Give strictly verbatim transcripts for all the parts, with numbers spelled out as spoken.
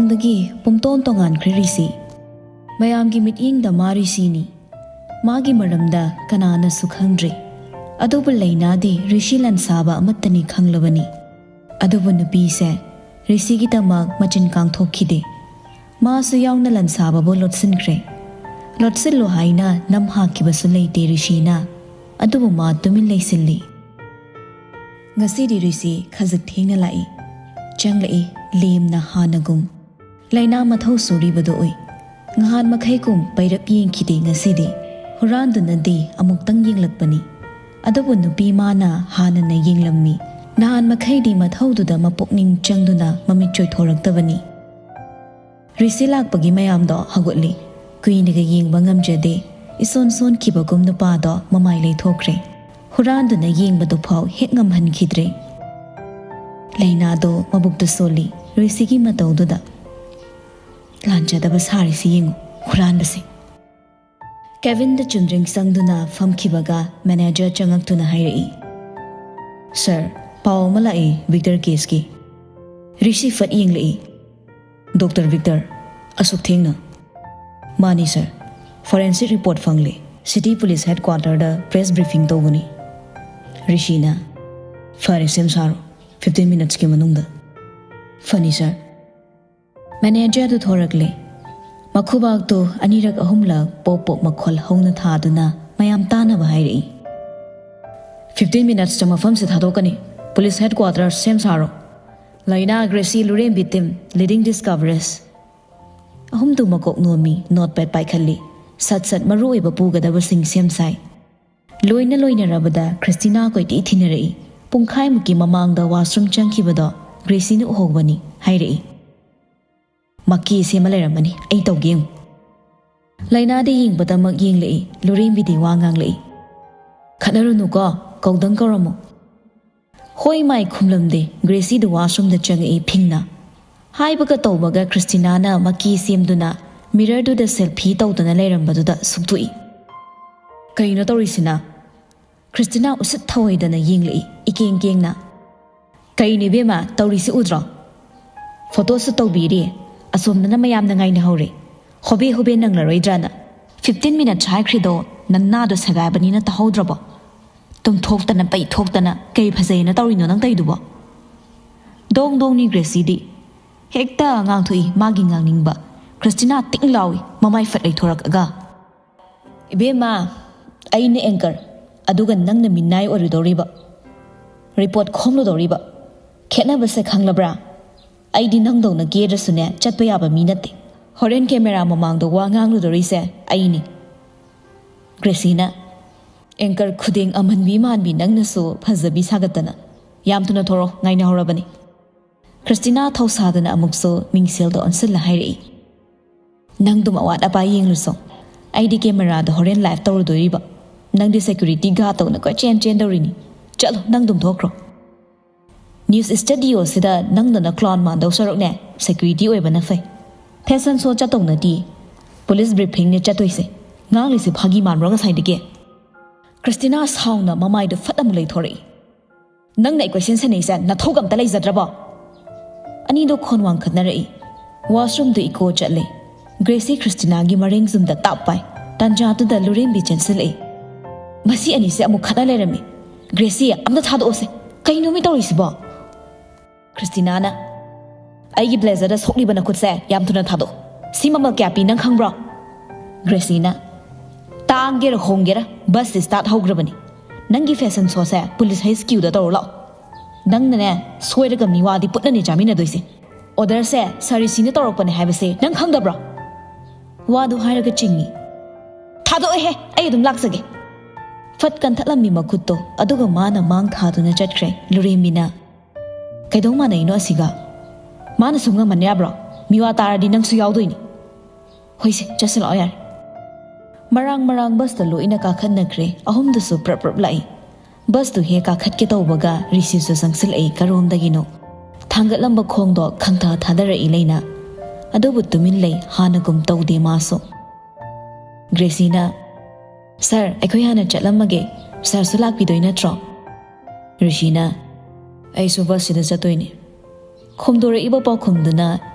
ꯗꯒꯤ ꯄꯨꯝꯇꯣꯟ ꯇꯣꯉꯥꯟꯈ꯭ꯔꯦ ꯔꯤꯁꯤ꯫ ꯃꯌꯥꯝꯒꯤ ꯃꯤꯠꯌꯦꯡꯗ ꯃꯥ ꯔꯤꯁꯤꯅꯤ꯫ ꯃꯥꯒꯤ ꯃꯔꯝꯗ ꯀꯅꯥꯅꯁꯨ ꯈꯪꯗ꯭ꯔꯤ꯫ ꯑꯗꯨꯕꯨ ꯂꯩꯅꯥꯗꯤ ꯔꯤꯁꯤ ꯂꯟꯁꯥꯕ ꯑꯃꯠꯇꯅꯤ ꯈꯪꯂꯕꯅꯤ꯫ ꯑꯗꯨꯕꯨ ꯅꯨꯄꯤꯁꯦ ꯔꯤꯁꯤꯒꯤꯗꯃꯛ ꯃꯆꯤꯟ ꯀꯥꯡꯊꯣꯛꯈꯤꯗꯦ꯫ ꯃꯥꯁꯨ ꯌꯥꯎꯅ ꯂꯟꯁꯥꯕꯕꯨ ꯂꯣꯠꯁꯤꯟꯈ꯭ꯔꯦ꯫ ꯂꯣꯠꯁꯤꯜꯂꯨ ꯍꯥꯏꯅ ꯅꯝ ꯍꯥꯛꯈꯤꯕꯁꯨ ꯂꯩꯇꯦ ꯔꯤꯁꯤꯅ꯫ ꯑꯗꯨꯕꯨ ꯃꯥ ꯇꯨꯃꯤꯟ ꯂꯩꯁꯤꯜꯂꯤ꯫ ꯉꯁꯤꯗꯤ ꯔꯤꯁꯤ ꯈꯖꯤꯛ ꯊꯦꯡꯅ ꯂꯥꯛꯏ꯫ ꯆꯪꯂꯛꯏ ꯂꯦꯝꯅ ꯍꯥꯟꯅꯒꯨꯝ꯫ ꯂꯥꯏꯅꯥ ꯃꯊꯧ ꯁꯨꯔꯤꯕꯗꯨ ꯎꯏ꯫ ꯉꯍꯥꯟ ꯃꯈꯩꯒꯨꯝ ꯄꯩꯔꯞ ꯌꯦꯡꯈꯤꯗꯦ ꯉꯁꯤꯗꯤ꯫ ꯍꯨꯔꯥꯟꯗꯨꯅꯗꯤ ꯑꯃꯨꯛꯇꯪ ꯌꯦꯡꯂꯛꯄꯅꯤ꯫ ꯑꯗꯨꯕꯨ ꯅꯨꯄꯤ ꯃꯥꯅ ꯍꯥꯟꯅꯅ ꯌꯦꯡꯂꯝꯃꯤ꯫ ꯅꯍꯥꯟ ꯃꯈꯩꯗꯤ ꯃꯊꯧꯗꯨꯗ ꯃꯄꯨꯛꯅꯤꯡ ꯆꯪꯗꯨꯅ ꯃꯃꯤꯠ ꯆꯣꯏꯊꯣꯔꯛꯇꯕꯅꯤ꯫ ꯔꯤꯁꯤ ꯂꯥꯛꯄꯒꯤ ꯃꯌꯥꯝꯗꯣ ꯍꯧꯒꯠꯂꯤ꯫ ꯀꯨꯏꯅꯒ ꯌꯦꯡꯕ ꯉꯝꯖꯗꯦ꯫ ꯏꯁꯣꯟ ꯁꯣꯟꯈꯤꯕꯒꯨꯝ ꯅꯨꯄꯥꯗꯣ ꯃꯃꯥꯏ ꯂꯩꯊꯣꯛꯈ꯭ꯔꯦ꯫ ꯍꯨꯔꯥꯟꯗꯨꯅ ꯌꯦꯡꯕꯗꯨꯐꯥꯎ ꯍꯦꯛ ꯉꯝꯍꯟꯈꯤꯗ꯭ꯔꯦ꯫ ꯂꯩꯅꯥꯗꯣ ꯃꯕꯨꯛꯇ ꯁꯣꯜꯂꯤ꯫ ꯔꯤꯁꯤꯒꯤ ꯃꯇꯧꯗꯨꯗ꯫ "ꯂꯥꯟꯖꯗꯕ ꯁꯥꯔꯤꯁꯤ ꯌꯦꯡꯉꯨ, ꯍꯨꯔꯥꯟꯕꯁꯦ!" ꯀꯦꯕꯤꯟꯗ ꯆꯨꯝꯗ꯭ꯔꯤꯡ ꯆꯪꯗꯨꯅ ꯐꯝꯈꯤꯕꯒ ꯃꯦꯅꯦꯖꯔ ꯆꯪꯉꯛꯇꯨꯅ ꯍꯥꯏꯔꯛꯏ, "ꯁꯥꯔ, ꯄꯥꯎ ꯑꯃ ꯂꯥꯛꯏ ꯚꯤꯛꯇꯔ ꯀꯦꯁꯀꯤ꯫" ꯔꯤꯁꯤ ꯐꯠ ꯌꯦꯡꯂꯛꯏ꯫ "ꯗꯣꯛꯇꯔ ꯚꯤꯛꯇꯔ, ꯑꯁꯨꯛ ꯊꯦꯡꯅ?" "ꯃꯥꯅꯤ ꯁꯥꯔ, ꯐꯣꯔꯦꯟꯁꯤꯛ ꯔꯤꯄꯣꯔꯠ ꯐꯪꯂꯦ꯫ ꯁꯤꯇꯤ ꯄꯨꯂꯤꯁ ꯍꯦꯗꯀ꯭ꯋꯥꯇꯔꯗ ꯄ꯭ꯔꯦꯁ ꯕ꯭ꯔꯤꯐꯤꯡ ꯇꯧꯒꯅꯤ꯫" ꯔꯤꯁꯤꯅ, "ꯐꯔꯦ, ꯁꯦꯝ ꯁꯥꯔꯣ, ꯐꯤꯐꯇꯤꯟ ꯃꯤꯅꯠꯁꯀꯤ ꯃꯅꯨꯡꯗ꯫" "ꯐꯅꯤ ꯁꯥꯔ꯫" ꯃꯦꯅꯦꯖꯔꯗꯨ ꯊꯣꯔꯛꯂꯦ꯫ ꯃꯈꯨꯕꯥꯛꯇꯨ ꯑꯅꯤꯔꯛ ꯑꯍꯨꯝꯂꯛ ꯄꯣꯞ ꯄꯣꯞ ꯃꯈꯣꯜ ꯍꯧꯅ ꯊꯥꯗꯨꯅ ꯃꯌꯥꯝ ꯇꯥꯅꯕ ꯍꯥꯏꯔꯛꯏ, "ꯐꯤꯐꯇꯤꯟ ꯃꯤꯅꯠꯁꯇ ꯃꯐꯝꯁꯦ ꯊꯥꯗꯣꯛꯀꯅꯤ꯫ ꯄꯨꯂꯤꯁ ꯍꯦꯗꯀ꯭ꯋꯥꯇꯔ ꯁꯦꯝ ꯁꯥꯔꯣ꯫ ꯂꯩꯅꯥ ꯒ꯭ꯔꯦꯁꯤ ꯂꯨꯔꯦꯝꯕꯤ ꯇꯤꯝ ꯂꯤꯗꯤꯡ ꯗꯤꯁꯀꯚꯔꯤꯁ꯫" ꯑꯍꯨꯝꯗꯨ ꯃꯀꯣꯛ ꯅꯣꯝꯃꯤ, ꯅꯣꯠꯄꯦꯗ ꯄꯥꯏꯈꯠꯂꯤ꯫ ꯁꯠ ꯁꯠ ꯃꯔꯨ ꯑꯣꯏꯕ ꯄꯨꯒꯗꯕꯁꯤꯡ ꯁꯦꯝ ꯁꯥꯏ꯫ ꯂꯣꯏꯅ ꯂꯣꯏꯅꯔꯕꯗ ꯈ꯭ꯔꯤꯁꯇꯤꯅꯥ ꯀꯣꯏꯊꯤ ꯊꯤꯅꯔꯛꯏ꯫ ꯄꯨꯡꯈꯥꯏꯃꯨꯛꯀꯤ ꯃꯃꯥꯡꯗ ꯋꯥꯁꯔꯨꯝ ꯆꯪꯈꯤꯕꯗꯣ ꯒ꯭ꯔꯦꯁꯤꯅ ꯎꯍꯧꯕꯅꯤ ꯍꯥꯏꯔꯛꯏ꯫ "ꯃꯀꯤ ꯁꯦꯝꯃ ꯂꯩꯔꯝꯃꯅꯤ, ꯑꯩ ꯇꯧꯒꯦ ꯌꯦꯡꯉꯨ꯫" ꯂꯥꯏꯅꯥꯗꯤ ꯌꯦꯡꯕꯗꯃꯛ ꯌꯦꯡꯂꯛꯏ, ꯂꯨꯔꯦꯝꯕꯤꯗꯤ ꯋꯥ ꯉꯥꯡꯂꯛꯏ꯫ "ꯈꯠꯅꯔꯨꯅꯨꯀꯣ, ꯀꯧꯗꯪ ꯀꯧꯔꯝꯃꯣ꯫" ꯍꯣꯏ ꯃꯥꯏ ꯈꯨꯝꯂꯝꯗꯦ꯫ ꯒ꯭ꯔꯦꯁꯤꯗꯨ ꯋꯥꯁꯔꯨꯝꯗ ꯆꯪꯉꯛꯏ ꯐꯤꯡꯅ꯫ ꯍꯥꯏꯕꯒ ꯇꯧꯕꯒ ꯈ꯭ꯔꯤꯁꯇꯤꯅꯥꯅ ꯃꯀꯤ ꯁꯦꯝꯗꯨꯅ ꯃꯤꯔꯔꯗꯨꯗ ꯁꯦꯜꯐꯤ ꯇꯧꯗꯨꯅ ꯂꯩꯔꯝꯕꯗꯨꯗ ꯁꯨꯛꯇꯣꯛꯏ꯫ "ꯀꯩꯅꯣ ꯇꯧꯔꯤꯁꯤꯅ?" ꯈ꯭ꯔꯤꯁꯇꯤꯅꯥ ꯎꯁꯤꯠ ꯊꯑꯣꯏꯗꯅ ꯌꯦꯡꯂꯛꯏ ꯏꯀꯦꯡ ꯀꯦꯡꯅ꯫ "ꯀꯩꯅꯣ ꯏꯕꯦꯝꯃ ꯇꯧꯔꯤꯁꯤ ꯎꯗ꯭ꯔꯣ? ꯐꯣꯇꯣꯁꯨ ꯇꯧꯕꯤꯔꯤ, ꯑꯁꯣꯝꯗꯅ ꯃꯌꯥꯝꯅ ꯉꯥꯏꯅꯍꯧꯔꯦ꯫ ꯍꯣꯕꯦ ꯍꯣꯕꯦ ꯅꯪꯂꯔꯣꯏꯗ꯭ꯔꯥꯅ꯫ "Fifteen minutes ꯍꯥꯏꯈ꯭ꯔꯤꯗꯣ ꯅꯅꯥꯗꯣ ꯁꯦꯒꯥꯏꯕꯅꯤꯅ ꯇꯥꯍꯧꯗ꯭ꯔꯕꯣ? ꯇꯨꯝꯊꯣꯛꯇꯅ ꯄꯩꯊꯣꯛꯇꯅ ꯀꯩ ꯐꯖꯩꯅ ꯇꯧꯔꯤꯅꯣ ꯅꯪ ꯇꯧꯔꯤꯗꯨꯕꯣ?" ꯗꯣꯡ ꯗꯣꯡꯅꯤ ꯒ꯭ꯔꯦꯁꯤꯗꯤ꯫ ꯍꯦꯛꯇ ꯉꯥꯡꯊꯣꯛꯏ ꯃꯥꯒꯤ ꯉꯥꯡꯅꯤꯡꯕ꯫ ꯈ꯭ꯔꯤꯁꯇꯤꯅꯥ ꯇꯤꯡ ꯂꯥꯎꯏ ꯃꯃꯥꯏ ꯐꯠ ꯂꯩꯊꯣꯔꯛꯑꯒ꯫ "ꯏꯕꯦꯝꯃ, ꯑꯩꯅ ꯑꯦꯡꯀꯔ, ꯑꯗꯨꯒ ꯅꯪꯅ ꯃꯤꯅꯥꯏ ꯑꯣꯏꯔꯨꯗꯧꯔꯤꯕ, ꯔꯤꯄꯣꯔꯠ ꯈꯣꯝꯂꯨꯗꯧꯔꯤꯕ꯫ ꯈꯦꯠꯅꯕꯁꯦ ꯈꯪꯂꯕ꯭ꯔꯥ? ꯑꯩꯗꯤ ꯅꯪꯗꯧꯅ ꯀꯦꯗ꯭ꯔꯁꯨꯅꯦ ꯆꯠꯄ ꯌꯥꯕ ꯃꯤ ꯅꯠꯇꯦ꯫ ꯍꯣꯔꯦꯟ ꯀꯦꯃꯦꯔꯥ ꯃꯃꯥꯡꯗ ꯋꯥ ꯉꯥꯡꯂꯨꯗꯧꯔꯤꯁꯦ ꯑꯩꯅꯤ꯫" ꯒ꯭ꯔꯦꯁꯤꯅ꯫ "ꯑꯦꯡꯀꯔ ꯈꯨꯗꯦꯡ ꯑꯃꯟꯕꯤ ꯃꯥꯟꯕꯤ ꯅꯪꯅꯁꯨ ꯐꯖꯕꯤ ꯁꯥꯒꯠꯇꯅ꯫ ꯌꯥꯝ ꯊꯨꯅ ꯊꯣꯔꯛꯑꯣ, ꯉꯥꯏꯅꯍꯧꯔꯕꯅꯤ꯫" ꯈ꯭ꯔꯤꯁꯇꯤꯅꯥ ꯊꯧꯁꯥꯗꯅ ꯑꯃꯨꯛꯁꯨ ꯃꯤꯡꯁꯦꯜꯗꯣ ꯑꯣꯟꯁꯤꯜꯂ ꯍꯥꯏꯔꯛꯏ꯫ "ꯅꯪꯗꯨꯝ ꯑꯋꯥꯠ ꯑꯄꯥ ꯌꯦꯡꯂꯨꯁꯣ꯫ ꯑꯩꯗꯤ ꯀꯦꯃꯦꯔꯥꯗ ꯍꯣꯔꯦꯟ ꯂꯥꯏꯚ ꯇꯧꯔꯨꯗꯣꯔꯤꯕ꯫ ꯅꯪꯗꯤ ꯁꯦꯀ꯭ꯌꯨꯔꯤꯇꯤ ꯒꯥꯔꯗ ꯇꯧꯅ ꯀꯣꯏꯆꯦꯟ ꯆꯦꯟꯗꯧꯔꯤꯅꯤ꯫ ꯆꯠꯂꯣ, ꯅꯪꯗꯨꯝ ꯊꯣꯛꯈ꯭ꯔꯣ꯫ ꯅ꯭ꯌꯨꯁ ꯁ꯭ꯇꯨꯗꯤꯑꯣꯁꯤꯗ ꯅꯪꯗꯧꯅ ꯀ꯭ꯂꯥꯎꯟ ꯃꯥꯟꯗꯧ ꯁꯔꯨꯛꯅꯦ, ꯁꯦꯀ꯭ꯌꯨꯔꯤꯇꯤ ꯑꯣꯏꯕꯅ ꯐꯩ꯫ ꯐꯦꯁꯟ ꯁꯣ ꯆꯠꯇꯧ ꯅꯠꯇꯦ꯫ ꯄꯨꯂꯤꯁ ꯕ꯭ꯔꯤꯐꯤꯡꯅꯦ ꯆꯠꯇꯣꯏꯁꯦ꯫ ꯉꯥꯡꯂꯤꯁꯦ ꯐꯥꯒꯤ ꯃꯥꯟꯕ꯭ꯔꯣ ꯉꯁꯥꯏꯗꯒꯤ?" ꯈ꯭ꯔꯤꯁꯇꯤꯅꯥ ꯁꯥꯎꯅ ꯃꯃꯥꯏꯗꯨ ꯐꯠ ꯑꯃꯨꯛ ꯂꯩꯊꯣꯔꯛꯏ꯫ "ꯅꯪꯅ ꯏꯀ꯭ꯋꯦꯁꯟ ꯁꯥꯟꯅꯩꯁꯦ ꯅꯊꯧꯒ ꯑꯝꯇ ꯂꯩꯖꯗ꯭ꯔꯕꯣ?" ꯑꯅꯤꯗꯣ ꯈꯣꯟ ꯋꯥꯡꯈꯠꯅꯔꯛꯏ꯫ ꯋꯥꯁꯔꯨꯝꯗꯨ ꯏꯀꯣ ꯆꯠꯂꯦ꯫ ꯒ꯭ꯔꯦꯁꯤ ꯈ꯭ꯔꯤꯁꯇꯤꯅꯥꯒꯤ ꯃꯔꯦꯡ ꯖꯨꯝꯗ ꯇꯥꯞ ꯄꯥꯏ꯫ ꯇꯥꯟꯖꯥꯗꯨꯗ ꯂꯨꯔꯦꯝꯕꯤ ꯆꯦꯟꯁꯤꯜꯂꯛꯏ꯫ "ꯃꯁꯤ ꯑꯅꯤꯁꯦ ꯑꯃꯨꯛ ꯈꯠꯅ ꯂꯩꯔꯝꯃꯤ꯫ ꯒ꯭ꯔꯦꯁꯤ, ꯑꯝꯇ ꯊꯥꯗꯣꯛꯑꯣꯁꯦ꯫ ꯀꯩꯅꯣ ꯃꯤ ꯇꯧꯔꯤꯁꯤꯕꯣ?" ꯈ꯭ꯔꯤꯁꯇꯤꯅꯥꯅ, "ꯑꯩꯒꯤ ꯕ꯭ꯂꯦꯖꯔꯗ ꯁꯣꯛꯂꯤꯕ ꯅꯈꯨꯠꯁꯦ ꯌꯥꯝ ꯊꯨꯅ ꯊꯥꯗꯣꯛꯑꯣ꯫ ꯁꯤ ꯃꯃꯜ ꯀꯌꯥ ꯄꯤ ꯅꯪ ꯈꯪꯕ꯭ꯔꯣ?" ꯒ꯭ꯔꯦꯁꯤꯅ, "ꯇꯥꯡꯒꯦꯔ ꯍꯣꯡꯒꯦꯔ ꯕꯁ ꯁ꯭ꯇꯥꯔꯠ ꯍꯧꯈ꯭ꯔꯕꯅꯤ꯫ ꯅꯪꯒꯤ ꯐꯦꯁꯟ ꯁꯣꯁꯦ ꯄꯨꯂꯤꯁ ꯍꯩꯆ ꯀ꯭ꯌꯨꯗ ꯇꯧꯔꯨ ꯂꯥꯛꯑꯣ꯫ ꯅꯪꯅꯅꯦ, ꯁꯣꯏꯔꯒ ꯃꯤꯋꯥꯗꯤ ꯄꯨꯟꯅꯅꯦ ꯆꯥꯃꯤꯟꯅꯗꯣꯏꯁꯦ꯫ ꯑꯣꯔꯗꯔꯁꯦ ꯁꯥꯔꯤꯁꯤꯅ ꯇꯧꯔꯛꯄꯅꯦ ꯍꯥꯏꯕꯁꯦ ꯅꯪ ꯈꯪꯗꯕ꯭ꯔꯣ?" ꯋꯥꯗꯨ ꯍꯥꯏꯔꯒ ꯆꯤꯡꯉꯤ꯫ "ꯊꯥꯗꯣꯛꯑꯣꯍꯦ, ꯑꯩ ꯑꯗꯨꯝ ꯂꯥꯛꯆꯒꯦ꯫" ꯐꯠ ꯀꯟꯊꯠꯂꯝꯃꯤ ꯃꯈꯨꯠꯇꯣ, ꯑꯗꯨꯒ ꯃꯥꯅ ꯃꯥꯡ ꯊꯥꯗꯨꯅ ꯆꯠꯈ꯭ꯔꯦ꯫ ꯂꯨꯔꯦꯝꯕꯤꯅ, "ꯀꯩꯗꯧ ꯃꯥꯟꯅꯩꯅꯣ ꯑꯁꯤꯒ? ꯃꯥꯅ ꯁꯨꯝ ꯉꯝꯍꯟ ꯌꯥꯕ꯭ꯔꯣ? ꯃꯤꯋꯥ ꯇꯥꯔꯗꯤ ꯅꯪꯁꯨ ꯌꯥꯎꯗꯣꯏꯅꯤ꯫" "ꯍꯣꯏꯁꯦ, ꯆꯠꯁꯤꯜꯂꯛꯑꯣ ꯌꯥꯔꯦ꯫" ꯃꯔꯥꯡ ꯃꯔꯥꯡ ꯕꯁꯇ ꯂꯣꯏꯅ ꯀꯥꯈꯠꯅꯈ꯭ꯔꯦ꯫ ꯑꯍꯨꯝꯗꯨꯁꯨ ꯄ꯭ꯔꯞ ꯄ꯭ꯔꯞ ꯂꯥꯛꯏ꯫ ꯕꯁꯇꯨ ꯍꯦꯛ ꯀꯥꯈꯠꯀꯦ ꯇꯧꯕꯒ ꯔꯤꯁꯤꯁꯨ ꯆꯪꯁꯤꯜꯂꯛꯏ ꯀꯔꯣꯝꯗꯒꯤꯅꯣ꯫ ꯊꯥꯡꯒꯠꯂꯝꯕ ꯈꯣꯡꯗꯣ ꯈꯪꯊꯥ ꯊꯥꯗꯔꯛꯏ ꯂꯩꯅ꯫ ꯑꯗꯨꯕꯨ ꯇꯨꯃꯤꯟ ꯂꯩ, ꯍꯥꯟꯅꯒꯨꯝ ꯇꯧꯗꯦ ꯃꯥꯁꯨ꯫ ꯒ꯭ꯔꯦꯁꯤꯅ, "ꯁꯥꯔ, ꯑꯩꯈꯣꯏ ꯍꯥꯟꯅ ꯆꯠꯂꯝꯃꯒꯦ꯫ ꯁꯥꯔꯁꯨ ꯂꯥꯛꯄꯤꯗꯣꯏ ꯅꯠꯇ꯭ꯔꯣ?" ꯔꯤꯁꯤꯅ, "ꯑꯩꯁꯨ ꯕꯁꯁꯤꯗ ꯆꯠꯇꯣꯏꯅꯤ꯫" ꯈꯣꯝꯗꯣꯔꯛꯏꯕ ꯄꯥꯎꯈꯨꯝꯗꯨꯅ